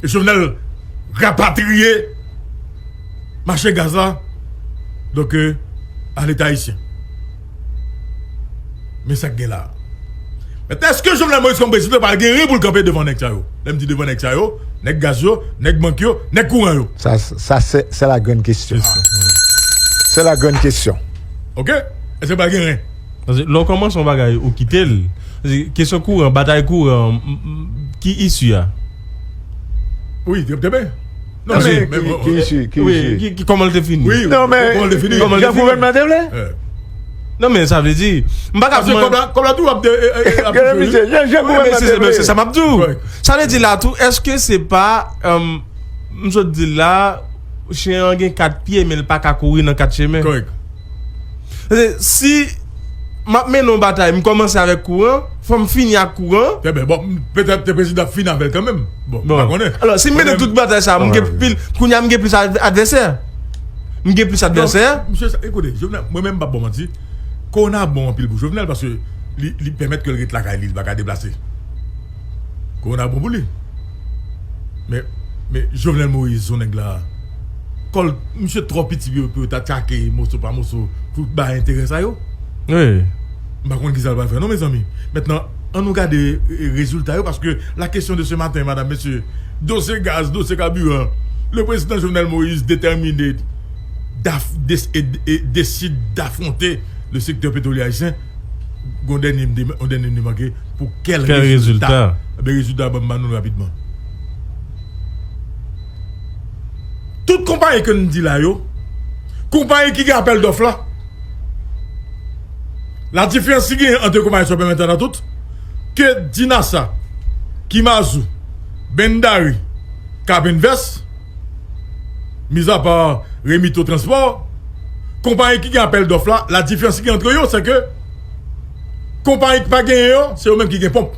E Jovenel rapatriye mache gaz la, donk, euh, a Leta ayisyen. Men sa k gen la. Mentnan, èske Jovenel Moïse kòm prezidan pral gen ren pou l kanpe devan nèg sa yo? Lè m di devan nèg sa yo, nèg gaz yo, nèg bank yo, nèg kouran yo. Sa, sa, c'est, c'est la grande question. C'est ça. C'est la grande question. Ok? Èske pral gen ren? Paske lè w kòmanse yon bagay, ou kite l. Paske kesyon kouran, batay kouran, m, m, ki isi a? Wi, trè, trè byen. Non, men, men, ki, men, ki isi, ki wi, isi? Ki, ki, kòman l te fini? Wi, non, men, kòman l te fini? Kòman l te fini? Jan gouvènman te vle? Eh. Non, men sa vle di, m pa ka... Paske kòb la, kòb la tou ap de, e, e, ap touche, wi. Jan, jan gouvènman te vle. Se sa m ap di w. Kòrèk. Sa vle di la tou, èske se pa, um, m sot di l la, chen an gen kat pye, men l pa ka kouri nan kat chemen. Kòrèk. Paske si m ap mennen yon batay, m kòmanse avèk kouran, fò m fini ak kouran. Trè byen, bon, petèt te prezidan ap fini avè l kanmenm. Bon, m pa konnen. Alò, si m mennen tout batay sa, m gen pil, kounye a m gen plis ad-, advèsè. M gen plis advèsè. Non, misye, sa, ekoute, Jovenel, mwen menm m p ap ba w manti. Kowona bon anpil pou Jovenel paske li, li pèmèt ke l ret lakay li, li pa ka deplase. Kowona bon pou li. Men, men Jovenel Moïse, son nèg la, kò l, misye twò piti pou yo, pou yo ta tchake moso pa moso, pou bay enterè sa yo. Wi. M pa konn kisa l pral fè, non, mezanmi. Mentnan, ann nou gade, e, rezilta yo, paske la question de ce matin, madame, messieurs, dosye gaz, dosye kabiran, le président Jovenel Moïse déterminé d'af-, des-, et, et décide d'affronter le secteur pétrolier haïtien. Gon dènye m de-, yon dènye m de manke pou kèl rezilta? Kèl rezilta? Ebyen, rezilta a ban m ba nou l rapidman. Tout konpayi ke n di la yo, konpayi ki gen apèl dòf la, la diferans ki genyen ant konpayi sa yo, pèmèt tande tout, ke Dinasa, Kimazou, Bendari, Cap Invest, mizapa Remito Transport, konpayi ki gen apèl dòf la, la diferans ki gen ant yo, se ke konpayi ki pa genyen yo, se yo menm ki gen ponp.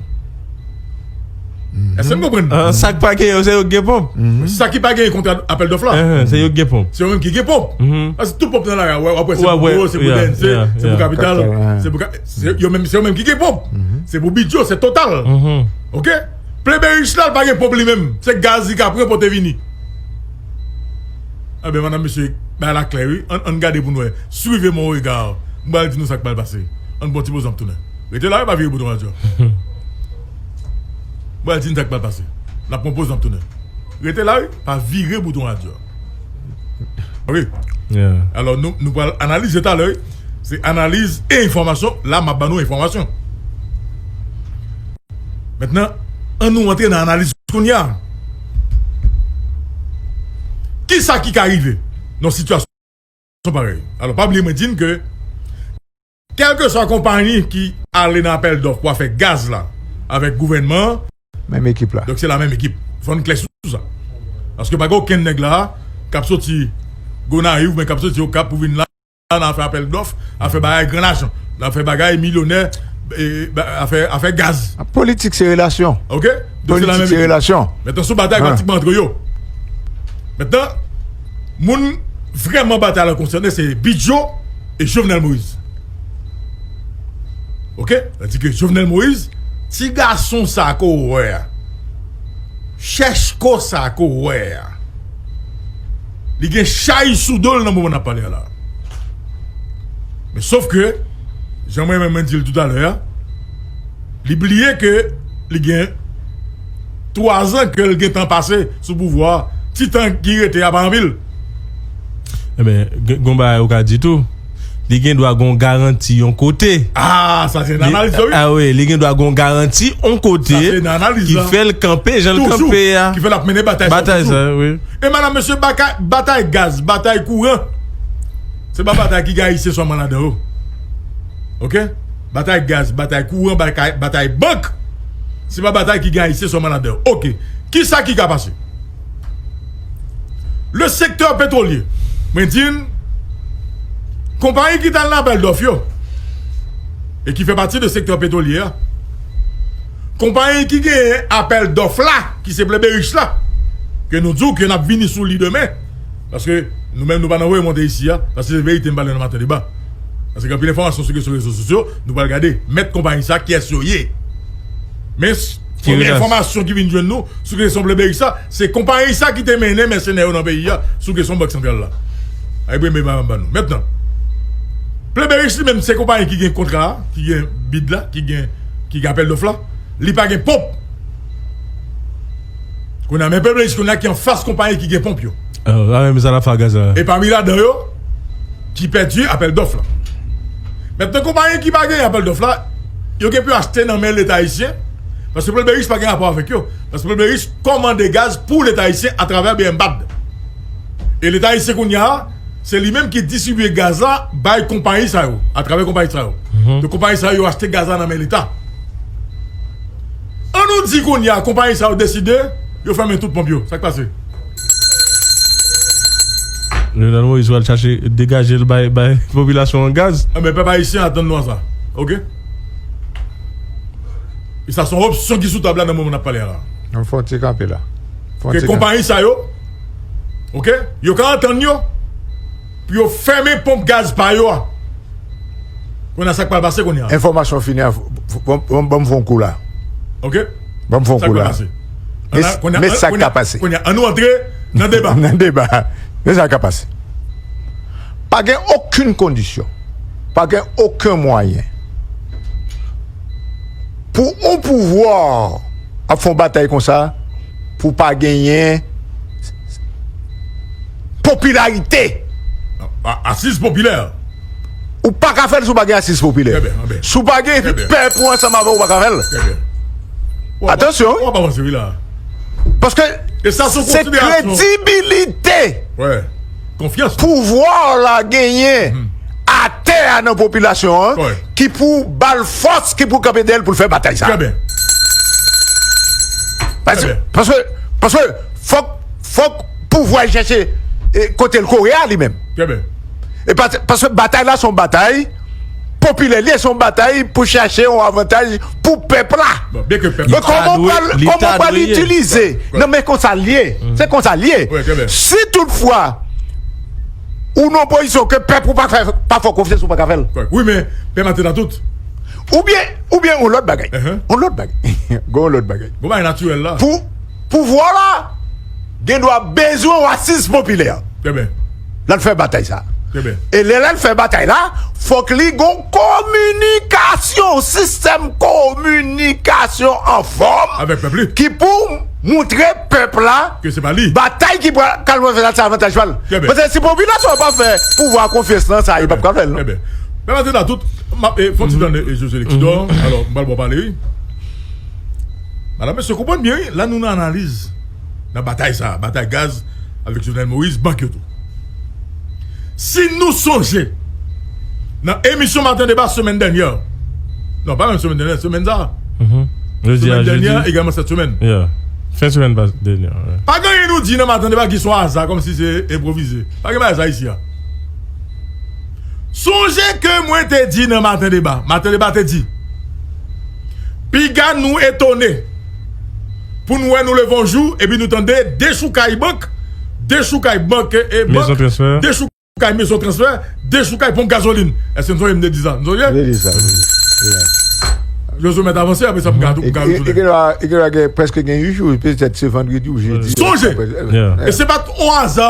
Èske n konprann? Ah, sa k pa genyen yo, se yo k gen ponp. Sa ki pa genyen kontra apèl dòf la, se yo k gen ponp. Se yo menm ki gen ponp. Paske tout ponp nan lari a, w ap wè se pou Boro, se pou D N C, se pou Kapital, se pou Ka-, se yo menm, se yo menm ki gen ponp. Se pou Bidyo, se Total. Ok? Plebe rich la, l pa gen ponp li menm. Se gaz li ka pran pote vini. Ebyen, madanm, mesye, bagay la klè, wi. Ann, ann gade pou n wè. Suivez mon regard. M pral di nou sa k pral pase. Ann pran ti poz, n ap tounen. Rete la, wi, pa vire bouton radyo a. M pral di nou sa k pral pase. N ap pran poz, n ap tounen. Rete la, wi, pa vire bouton radyo a. Ok? Alò, nou, nou pral analize talè, wi. Se analiz e enfòmasyon. La, m ap ban nou enfòmasyon. Mentnan, ann nou antre nan analiz kounye a. Kisa ki ka rive nan yon sitiyasyon parèy? Alò, pa bliye mwen di n ke kèlkeswa konpayi ki ale nan apèl dòf pou al fè gaz la avèk gouvènman an, menm ekip la. Donk, se la menm ekip. Fò n klè sou sa. Paske pa gen okenn nèg la k ap soti Gonayiv, oubyen k ap soti Okap pou vin la nan afè apèl dòf, afè bagay gran lajan, nan afè bagay milyonè, e, ba-, afè, afè gaz. Politik se relasyon. Ok? Donk, se la menm ekip. Politik se relasyon. Mentnan, se yon batay pratikman ant yo. Mentnan, moun vrèman batay la konsène, se Bidyo e Jovenel Moïse. Ok? Sa di ke Jovenel Moïse, ti gason sa ke w wè a, chèch kò sa ke w wè a, li gen chay sou do l nan moman n ap pale a la. Men sof ke, jan mwen menm mwen di l toutalè a, li bliye ke li gen twazan ke l gentan pase sou pouvwa a. Ti tan ki rete a pa anpil. Ebyen, gen, gen yon bagay ou ka di tou. Li gen dwa gen yon garanti yon kote. Ah, sa se yon analiz, wi. Ah wi, li gen dwa gen yon garanti yon kote ki fè l kanpe jan l kanpe a. Ki fè l ap mennen batay sa toujou. Batay sa, wi. E madanm, mesye, batay gaz, batay kouran, se pa batay ki gen Ayisyen sèlman ladan yo. Ok? Batay gaz, batay kouran, batay, batay bank, se pa batay ki gen Ayisyen sèlman ladan yo. Ok. Kisa ki ka pase? Le secteur pétrolier, mwen di n, konpayi ki t al nan apèl dòf yo, e ki fè pati de sektè petwolye a, konpayi ki genyen apèl dòf la, ki se plebe rich la, ke nou di w ke n ap vini sou li demen, paske nou menm nou pa nan voye monte isi a, paske se verite m pale nan Maten Deba. Paske gen anpil enfòmasyon sou kesyon rezo sosyo, nou pral gade mèt konpayi sa, kiyès yo ye. Men, premye enfòmasyon ki vin jwenn nou sou kesyon plebe rich sa, se konpayi sa ki te mennen mèsenè yo nan peyi a sou kesyon Bank Santral la. Ay, premye madanm ban nou. Mentnan, Plébérich li menm se konpayi ki gen kontra a, ki gen bid la, ki gen, ki gen apèl dòf la. Li pa gen ponp. Kounye a, men Plébérich kounye a ki anfas konpayi ki gen ponp yo. Ah, la menm sa la fè gaz la. E pami ladan yo, ki pèdi apèl dòf la. Mentnan, konpayi ki pa gen apèl dòf la, yo gen pou yo achte nan men Leta ayisyen, paske Plébérich pa gen rapò avèk yo. Paske Plébérich kòmande gaz pou Leta ayisyen atravè B M bad. E Leta ayisyen kounye a, se li menm ki distribye gaz la bay konpayi sa yo, atravè konpayi sa yo. Donk, konpayi sa yo achte gaz la nan men Leta. An nou di kounye a, konpayi sa yo deside, yo fèmen tout ponp yo. Sa k pase? Jovenel Moïse pral chache degaje l bay, bay popilasyon an gaz. Anben, pèp ayisyen, atann nou a sa. Oke? E sa se yon opsyon ki sou tab la nan moman n ap pale a la. Fè yon ti kanpe la. Ke konpayi sa yo, oke, yo ka antann yo pou yo fèmen ponp gaz pa yo a. Kounye a, sa k pral pase kounye a? Enfòmasyon fini a, ban m fè yon kou la. Oke. Ban m fè yon kou la. Men sa k ka pase. Kounye a, an nou antre nan deba. Nan deba. Men sa k ka pase. Pa gen okenn kondisyon, pa gen okenn mwayen pou yon pouvwa ap fè yon batay konsa pou pa genyen popilarite. Asiz popilè. Ou pa ka fè l si w pa gen asiz popilè. Si w pa gen pèp ou ansanm avè w, ou pa ka fè l. Atansyon. W ap avanse wi la. Paske se kredibilite pouvwa w la genyen atè a nan popilasyon an ki pou ba l fòs, ki pou kanpe dèyè l pou l fè batay sa. Paske, paske fòk, fòk pouvwa chèche kote l kore a li menm. E paske batay la se yon batay popilè, li se yon batay pou chache yon avantaj pou pèp la. Men kòman w pral itilize? Non, men konsa l ye. Se konsa l ye. Si toutfwa ou nan pozisyon ke pèp ou pa fè, pa fè w konfyans, ou pa ka fè l. Wi, men pèmaten nan tout. Oubyen, oubyen yon lòt bagay. Yon lòt bagay. Gon yon lòt bagay. Gon bagay natirèl la. Pou pouvwa la gen dwa bezwen yon asiz popilè. Trè byen. L al fè batay sa. Trè byen. E lè l al fè batay la, fòk li gon kominikasyon, sistèm kominikasyon anfòm avèk pèp li ki pou montre pèp la ke se pa li. Batay ki pral, k al fè la, se avantaj pa l. Trè byen. Paske si popilasyon an pa fè pouvwa konfyans nan sa, li p ap ka fè l non. Trè byen. Pèmaten nan tout, m ap fè yon ti tande José Lexidor. Alò, m pral ba w pale wi. Madanm, mesye, konprann byen wi. La nou nan analiz nan batay sa, batay gaz avèk Jovenel Moïse, bank yo tou. Si nou sonje nan emisyon Maten Deba semèn dènyè, non, pa menm semèn dènyè, semèn sa, semèn dènyè, egalman sèt semèn. Fen semèn dènyè. Pa gen anyen nou di nan Maten Deba ki se yon aza, kòmsi se enpwovize. Pa gen bagay sa isi a. Sonje ke mwen te di nan Maten Deba, Maten Deba te di, piga nou etone pou n wè nou leve yon jou epi nou tande dechoukay bank, dechoukay bank, e, bank, dechoukay mezon transfè, dechoukay ponp gazolin. Èske n sonje m te di sa? N sonje? Te di sa, wi. Yo sou mèt avanse, apre sa m ka, m ka retounen. E gen prèske gen uit jou, petèt se vandredi ou jedi. Sonje! E se pa t yon aza.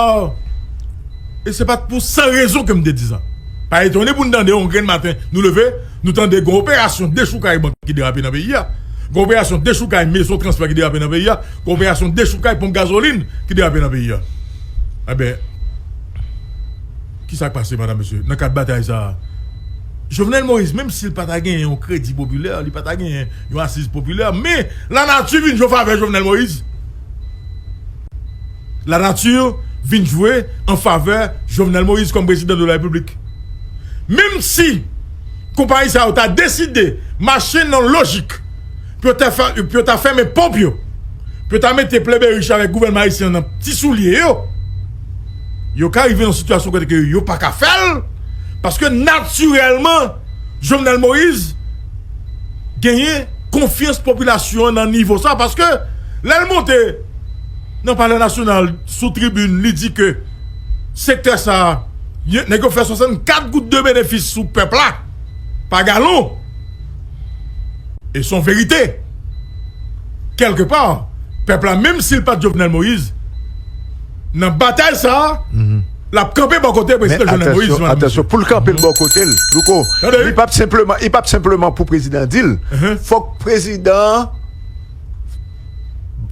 E se pa t pou san rezon ke m te di sa. Pa etone pou n tande yon grenn maten, nou leve, nou tande gen operasyon dechoukay bank ki derape nan peyi a. Gen operasyon dechoukay mezon transfè ki derape nan peyi a. Gen operasyon dechoukay ponp gazolin ki derape nan peyi a. Enben, kisa k pase, madanm, mesye, nan kad batay sa a? Jovenel Moïse, menm si l pa ta genyen yon kredi popilè, li pa ta genyen yon asiz popilè, men lanati vin jwe an favè Jovenel Moïse. Lanati vin jwe an favè Jovenel Moïse kòm prezidan de la Repiblik. Menm si konpayi sa yo ta deside mache nan lojik pou yo ta fè, pou yo ta fèmen ponp yo, pou yo ta mete Plebe Rich avèk gouvènman ayisyen an nan ti soulye yo, yo ka rive nan sitiyasyon kote ke yo pa ka fè l, paske natirèlman, Jovenel Moïse genyen konfyans popilasyon an nan nivo sa, paske lè l monte nan Palè Nasyonal, sou tribin, li di ke sektè sa a, nèg yo fè swasannkat goud de benefis sou pèp la pa galon. E se yon verite. Kèlkepa, pèp la, menm si l pa t Jovenel Moïse, nan batay sa a, L ap kanpe bò kote prezidan Jovenel Moïse. Atansyon, pou l kanpe l bò kote l, Louko, li p ap senpleman, li p ap senpleman pou prezidan di l. Fòk prezidan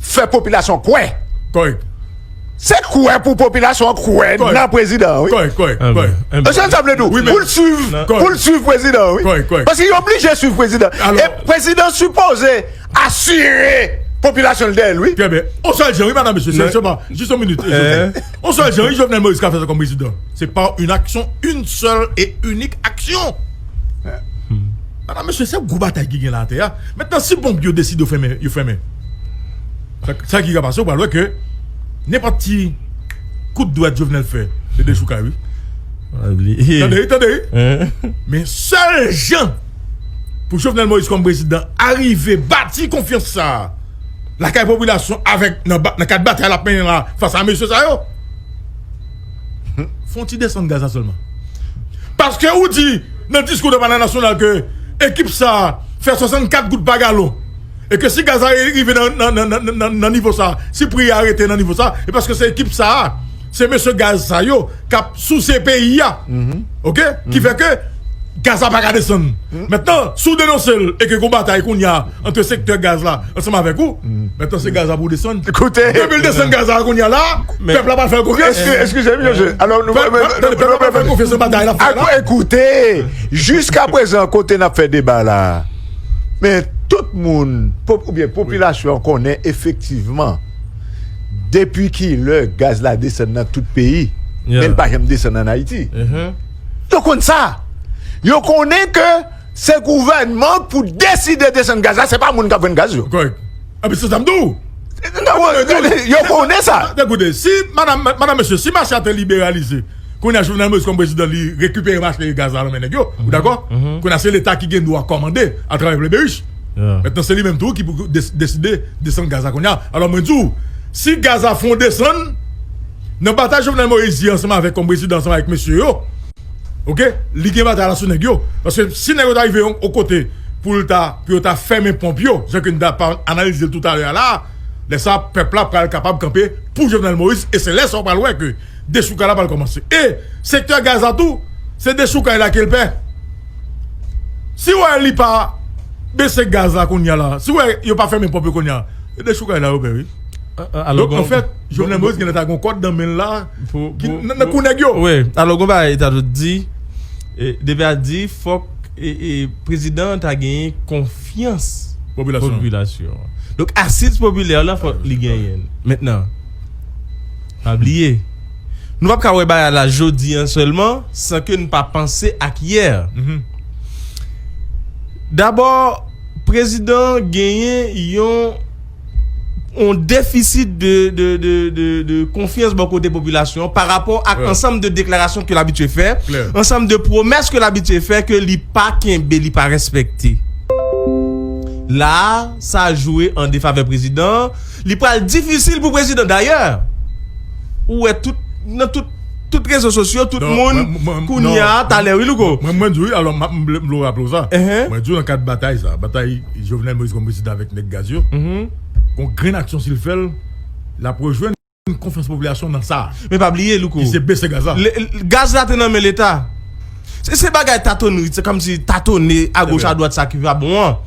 fè popilasyon kwè. Kòrèk. Se kwè pou popilasyon an kwè nan prezidan an, wi. Kòrèk, kòrèk, kòrèk. E se sa m vle di w, pou l swiv, pou l swiv prezidan an, wi. Paske yo oblije swiv prezidan. E prezidan sipoze asire popilasyon l dèyè l, wi. Trè byen. On sèl jan, wi, madanm, mesye, se sèlman, jis yon minit, e, Joseph. On sèl jan, wi, Jovenel Moïse ka fè sa kòm prezidan. Se pa une action, une seule et unique action. Madanm, mesye, se gwo batay ki gen la atè a. Mentnan, si ponp yo deside yo fèmen, yo fèmen. Sa, sa ki ka pase, ou pral wè ke nenpòt ti kout dwèt Jovenel fè, se dechoukay, wi. Tande, tande. Men sèl jan pou Jovenel Moïse kòm prezidan arive bati konfyans sa a lakay popilasyon avèk nan, ba- nan kad batay l ap mennen la fas a mesye sa yo. Fè yon ti desann gaz la sèlman. Paske ou di nan diskou de palè nasyonal ke ekip sa a fè swasannkat goud pa galon. E ke si gaz la rive nan, nan, nan, nan, nan, nan nivo sa, si pri a rete nan nivo sa, e paske se ekip sa a, se mesye gaz sa yo k ap souse peyi a. Oke? Ki fè ke gaz la pa ka desann. Mentnan, si w denonse l e ke gon batay kounye a ant sektè gaz la ansanm avèk ou, mentnan se gaz la pou w desann. Koute. Depi l desann gaz la kounye a la, pèp la pral fè l konfyans. Eskize m, Joseph. Alò, nou, pèp la pral fè l konfyans nan batay l ap fè la. Koute, jiska prezan, kote n ap fè deba la, men tout moun, pop- oubyen popilasyon an konnen efektivman depi kilè gaz la desann nan tout peyi, men l pa janm desann ann Ayiti. Yo konn sa. Yo konnen ke se gouvènman k pou deside desann gaz la, se pa moun k ap vann gaz yo. Kòrèk. Anpi se sa m di w. Yo konnen sa. Ekoute, si, madanm, madanm, mesye, si mache a te liberalize, kounye a Jovenel Moïse kòm prezidan, li rekipere mache gaz la nan men nèg yo. Ou dakò? Kounye a se Leta ki gen dwa kòmande atravè Plebeyich. Mentnan, se li menm tou ki pou des- deside desann gaz la kounye a. Alò, mwen di w, si gaz la fon desann, nan batay Jovenel Moïse ye ansanm avèk kòm prezidan, ansanm avèk mesye yo, oke, li gen batay la sou nèg yo. Paske si nèg yo ta rive yon, yon kote pou l ta, pou yo ta fèmen ponp yo, jan ke n ta pa analize l toutalè a la, lè sa a, pèp la pral kapab kanpe pou Jovenel Moïse, e se lè sa a w pral wè ke dechoukay la pral kòmanse. E sektè gaz la tou, se dechoukay la ke l pè. Si w wè li pa bese gaz la kounye a la, si w wè yo pa fèmen ponp yo kounye a, e dechoukay la yo pè, wi. Donk, anfèt, Jovenel Moïse genlè ta gen yon kòd nan men l la, ki nan, nan kou nèg yo. Wi, alò, gon bagay Tato di, e, depi a di, fòk, e, e, prezidan an ta genyen konfyans popilasyon an. Donk, asiz popilè la, fòk li genyen l. Mentnan, pa bliye, nou p ap ka wè bagay la jodi a sèlman, san ke n pa panse ak yè. Dabò, prezidan an genyen yon, yon defisit de, de, de, de, de konfyans bò kote popilasyon an pa rapò ak ansanm de deklarasyon ke l abitye fè, ansanm de pwomès ke l abitye fè ke li pa kenbe, li pa respekte. La a, sa jwe an defavè prezidan an. Li pral difisil pou prezidan. Dayè, ou wè tout, nan tout, tout rezo sosyo, tout moun, kounye a, talè, wi, Louko. Mwen, mwen di w, wi, alò, m ap, m vle, m vle raple w sa. Mwen di w nan kad batay sa, batay Jovenel Moïse kòm prezidan avèk nèg gaz yo, gon grenn aksyon si l fè l, l ap rejwenn konfyans popilasyon nan sa. Men pa bliye, Louko. Ki se bese gaz la. Le- l- gaz la te nan men Leta. Se, se bagay tatonri, se kòmsi tatonne agoch adwat sa ki pa bon an.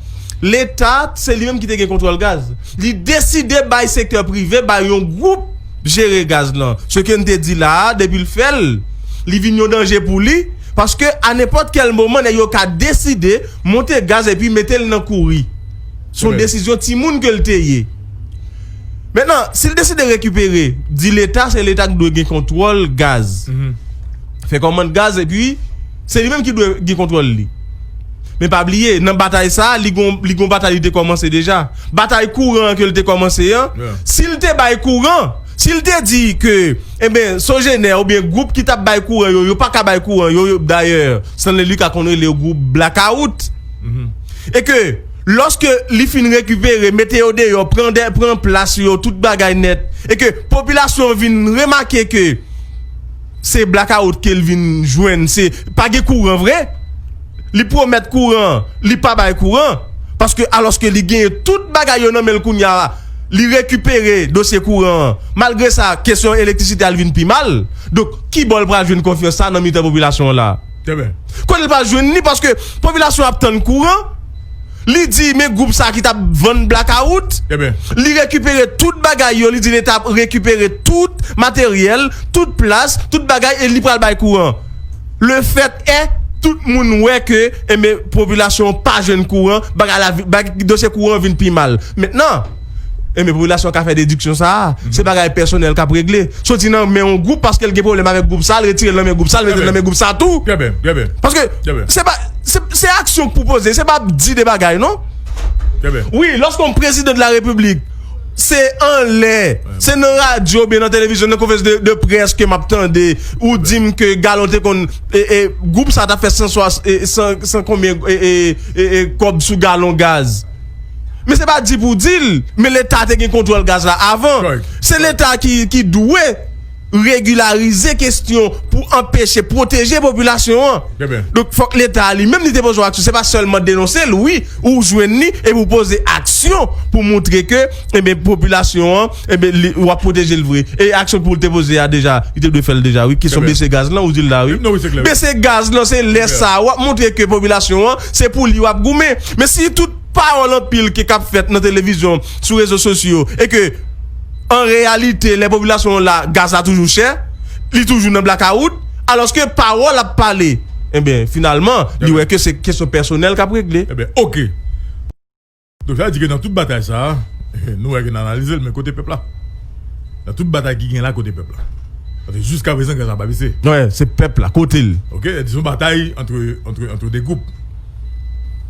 Leta, se li menm ki te gen kontwòl gaz. Li deside bay sektè prive, bay yon gwoup jere gaz lan. Se ke n te di la a, depi l fè l, li vin yon danje pou li, paske a nenpòt kèl moman, nèg yo ka deside monte gaz epi mete l nan kouri. Se yon desizyon timoun ke l te ye. Mentnan, si l deside rekipere, di Leta, se Leta ki dwe gen kontwòl gaz. Fè kòmand gaz, epi se li menm ki dwe gen kontwòl li. Men pa bliye, nan batay sa a, li gon, li gon batay li te kòmanse deja. Batay kouran an ke l te kòmanse an, si l te bay kouran, si l te di ke, enben, Sogener oubyen gwoup ki t ap bay kouran yo, yo pa ka bay kouran yo, yo, dayè, Stanley Lucas konn rele yo gwoup blakawout. E ke, lòske li fin rekipere, mete yo deyò, pran de, pran plas yo, tout bagay nèt, e ke popilasyon an vin remake ke se blakawout ke l vin jwenn, se pa gen kouran vre. Li pwomèt kouran, li pa bay kouran. Paske alòske li genyen tout bagay yo nan men l kounye a, li rekipere dosye kouran an. Malgre sa, kesyon elektrisite a vin pi mal. Donk, ki bò l pral jwenn konfyans sa nan mitan popilasyon an la? Trè byen. Kote l pral jwenn li? Paske popilasyon ap tann kouran. Li di, men gwoup sa ki t ap vann blakawout. Trè byen. Li rekipere tout bagay yo. Li di Leta ap rekipere tout materyèl, tout plas, tout bagay, e li pral bay kouran. Le fèt è, tout moun wè ke, enben, popilasyon an pa jwenn kouran, bagay la, vi- bagay, dosye kouran vin pi mal. Mentnan, enben, popilasyon ka fè dediksyon sa a, se bagay pèsonèl k ap regle. Soti nan men yon gwoup paske l gen pwoblèm avèk gwoup sa, l retire l nan men gwoup sa, l mete l nan men gwoup sa tou. Trè byen, trè byen. Paske se pa, se, se aksyon k pou poze, se pa di de bagay, non? Trè byen. Wi, lorsqu'un président de la République, se anlè, se nan radyo, oubyen nan televizyon, nan konferans de, de près ke m ap tande, ou di m ke galon te konn, e, e, gwoup sa t ap fè san swa, e, san, san konbyen, e, e, e, e, kòb sou galon gaz. Men se pa di pou di l, men Leta te gen kontwòl gaz la avan. Se Leta ki, ki dwe regilarize kesyon pou anpeche, pwoteje popilasyon an. Donk, fòk Leta a li menm li te poze yon aksyon. Se pa sèlman denonse l, wi, ou jwenn li, epi ou poze aksyon pou montre ke, enben, popilasyon an, enben, li, w ap pwoteje l vre. E aksyon pou l te poze a deja, li te dwe fè l deja, wi. Kesyon bese gaz lan, ou di l la, wi. Bese gaz lan, se lè sa a, w ap montre ke popilasyon an, se pou li w ap goumen. Men si tout pawòl anpil ke k ap fèt nan televizyon, sou rezo sosyo, e ke, an reyalite, lè popilasyon an la, gaz la toujou chè, li toujou nan blakawout, alòske pawòl ap pale. Enben, finalman, li wè ke se kesyon pèsonèl k ap regle. Enben, oke. Donk, sa vle di ke nan tout batay sa a, nou wè ke n analize l, men kote pèp la? Nan tout batay ki gen la, kote pèp la? Paske jiska prezan, gaz la pa bese. Wi, se pèp la, kote l? Oke, se yon batay antre, antre, antre de gwoup.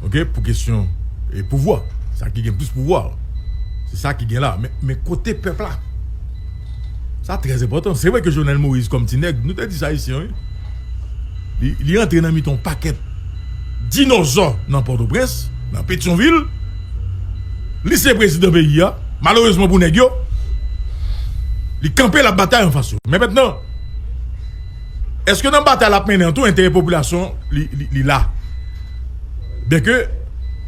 Oke, pou kesyon e pouvwa. Sa ki gen plis pouvwa. Se sa ki gen la. Men, men kote pèp la? Sa trè enpòtan. Se vre ke Jovenel Moïse, kòm ti nèg, nou te di sa isi, wi. Li, li antre nan mitan yon pakèt dinozò nan Pòtoprens, nan Petyonvil. Li se prezidan peyi a. Malerezman pou nèg yo, li kanpe, l ap batay anfas yo. Men mentnan, èske nan batay l ap mennen an tou, enterè popilasyon li, li, li la? Byenke,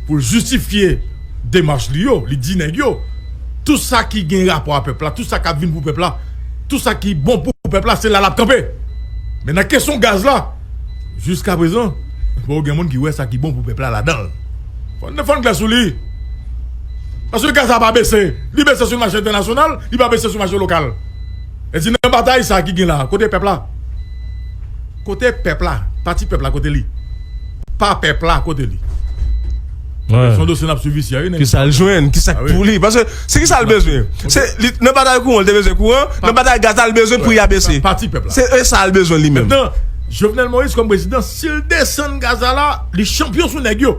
pou l jistifye demach li yo, li di nèg yo, tout sa ki gen rapò a pèp la, tout sa k ap vin pou pèp la, tout sa ki bon pou pèp la, se la l ap kanpe. Men nan kesyon gaz la, jiska prezan, poko gen moun ki wè sa ki bon pou pèp la ladan l. Fò n, fò n klè sou li. Paske gaz la pa bese. Li bese sou mache entènasyonal, li pa bese sou mache lokal. E di nan batay sa ki gen la, kote pèp la? Kote pèp la? Pati pèp la, kote li? Pa pèp la, kote li? Se yon dosye n ap swiv isi a, wi, nèg. Kisa l jwenn? Kisa k pou li? Paske se kisa l bezwen? Se, li, nan batay kouran, l te bezwen kouran. Nan batay gaz la, l bezwen pri a bese. Pati pèp la. Se, e sa l bezwen li menm. Mentnan, Jovenel Moïse kòm prezidan, si l desann gaz la la, li chanpyon sou nèg yo.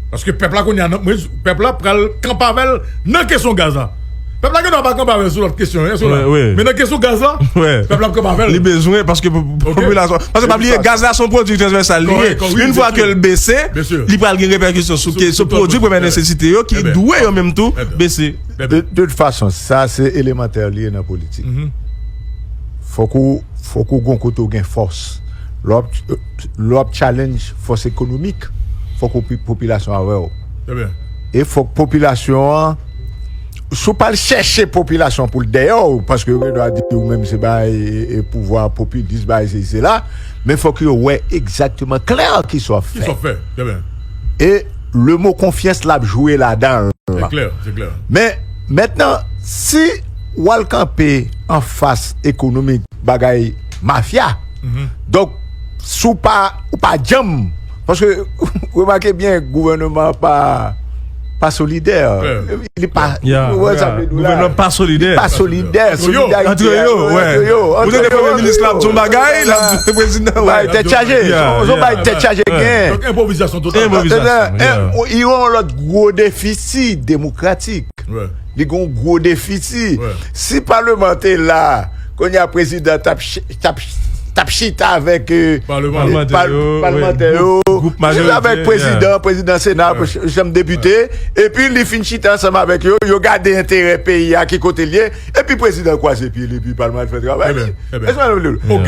Paske pèp la kounye a, nan, mwen, pèp la pral kanpe avè l nan kesyon gaz la. Pèp la gen dwa pa kanpe avè l sou lòt kesyon, wi, sou la. Men nan kesyon gaz la, pèp la ap kanpe avè l. Li bezwen, paske po-, popilasyon, paske pa bliye, gaz la se yon pwodui transvèsal li ye. Yon fwa ke l bese, li pral gen repèkisyon sou, sou pwodui premyè nesesite yo ki dwe yo menm tou bese. De, de tout fason, sa se elemantè li ye nan politik. Fòk ou, fòk ou gon kote ou gen fòs. Lè w ap, lè w ap challenge fòs ekonomik, fòk ou pi-, popilasyon avè w. E fòk popilasyon an, si w pral chèche popilasyon pou l dèyè w, paske yo gen dwa di ou menm se bay, e, e pouvwa popilis, bay se, se la, men fòk yo wè egzakteman klè ki sa w ap fè. E le mo konfyans la ap jwe ladan l. Men mentnan, si w al kanpe anfas ekonomik bagay mafya, donk, si w pa, ou pa janm, paske, remake byen, gouvènman an pa, pa solidè. Li pa, ou wè sa m vle di w la? Gouvènman pa solidè. Li pa solidè, solidarite antre yo, antre yo. Ou tande premye minis la ap di yon bagay, l ap di prezidan, bay tèt chaje. Se yon bagay tèt chaje gen. Donk, enpwovizasyon total. Enpwovizasyon. Li yon lòt gwo defisi demokratik. Li gen yon gwo defisi. Si palman te la, kounye a prezidan t ap ch-, t ap, t ap chita avèk, e, palmantè yo, chita avèk prezidan, prezidan Sena, chanm depite, epi li fin chita ansanm avèk yo, yo gade enterè peyi a, ki kote l ye, epi prezidan kwaze pye l, epi palman al fè travay li.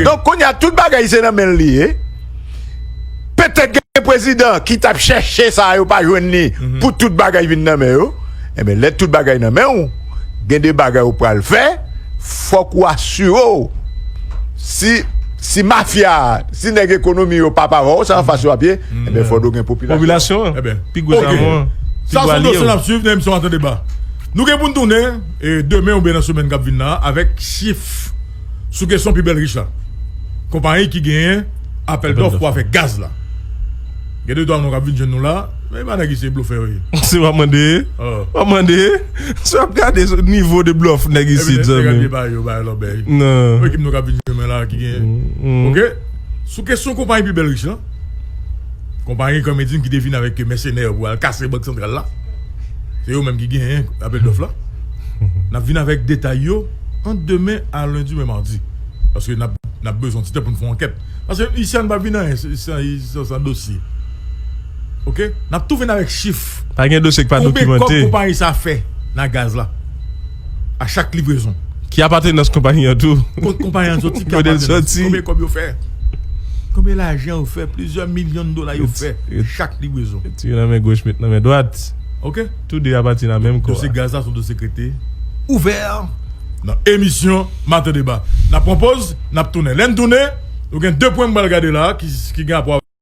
Donk, kounye a, tout bagay se nan men l li ye. Petèt gen prezidan ki t ap chèche sa, yo pa jwenn li, pou tout bagay vin nan men yo. Enben, lè tout bagay nan men w, gen de bagay ou pral fè, fòk ou asire w. Si, si mafya, si nèg ekonomi yo p ap avè w, sa anfas yo ap ye, enben, fòk ou gen popilasyon. Popilasyon an, Enben, pi gwo ok. Zamon an, pi Sa gwo se yon alye dosye yo. N ap swiv nan emisyon Maten Deba. Nou gen pou n tounen e demen oubyen nan semèn k ap vin nan avèk chif sou kesyon pi bèl rich la. Konpayi ki genyen apèl dòf pou afè gaz la. Gen de twa non k ap vin jwenn nou la. Men pa nèg isi blofè yo ye. Se w ap mande? W ap mande? Se w ap gade nivo de blòf nèg isi zanmi. Gade pa yo bay lòbèy. Non. Ekip nou k ap vin jwenn mwen la ki gen. Ok. Sou kesyon konpayi pi bèl rich lan. Konpayi kòmedin ki te vin avèk mèsenè pou al kase bank santral la. Se yo menm ki genyen apèl dòf la. N ap vin avèk detay yo ant demen a lendi oubyen madi. Paske n ap, n ap bezwen ti tan pou n fè yon ankèt. Paske isi a n pa vin anyen san, san, san, san dosye. Ok? N ap tou vin avèk chif. Pa gen dosye ki pa dokimante. Konbyen kòb konpayi sa fè nan gaz la? A chak livrezon. Ki apatenans konpayi an tou? Kot konpayi an soti? Ki apatenans? Konbyen kòb yo fè? Konbyen lajan yo fè? Plizyè milyon dola yo fè chak livrezon. Tire nan men goch, met nan men dwat. Ok? Tou de a pati nan menm kò. Dosye gaz la se yon dosye ki rete ouvè nan emisyon Maten Deba. N ap pran poz, n ap tounen. Lè n tounen, nou gen de pwen m pral gade la ki, ki gen rapò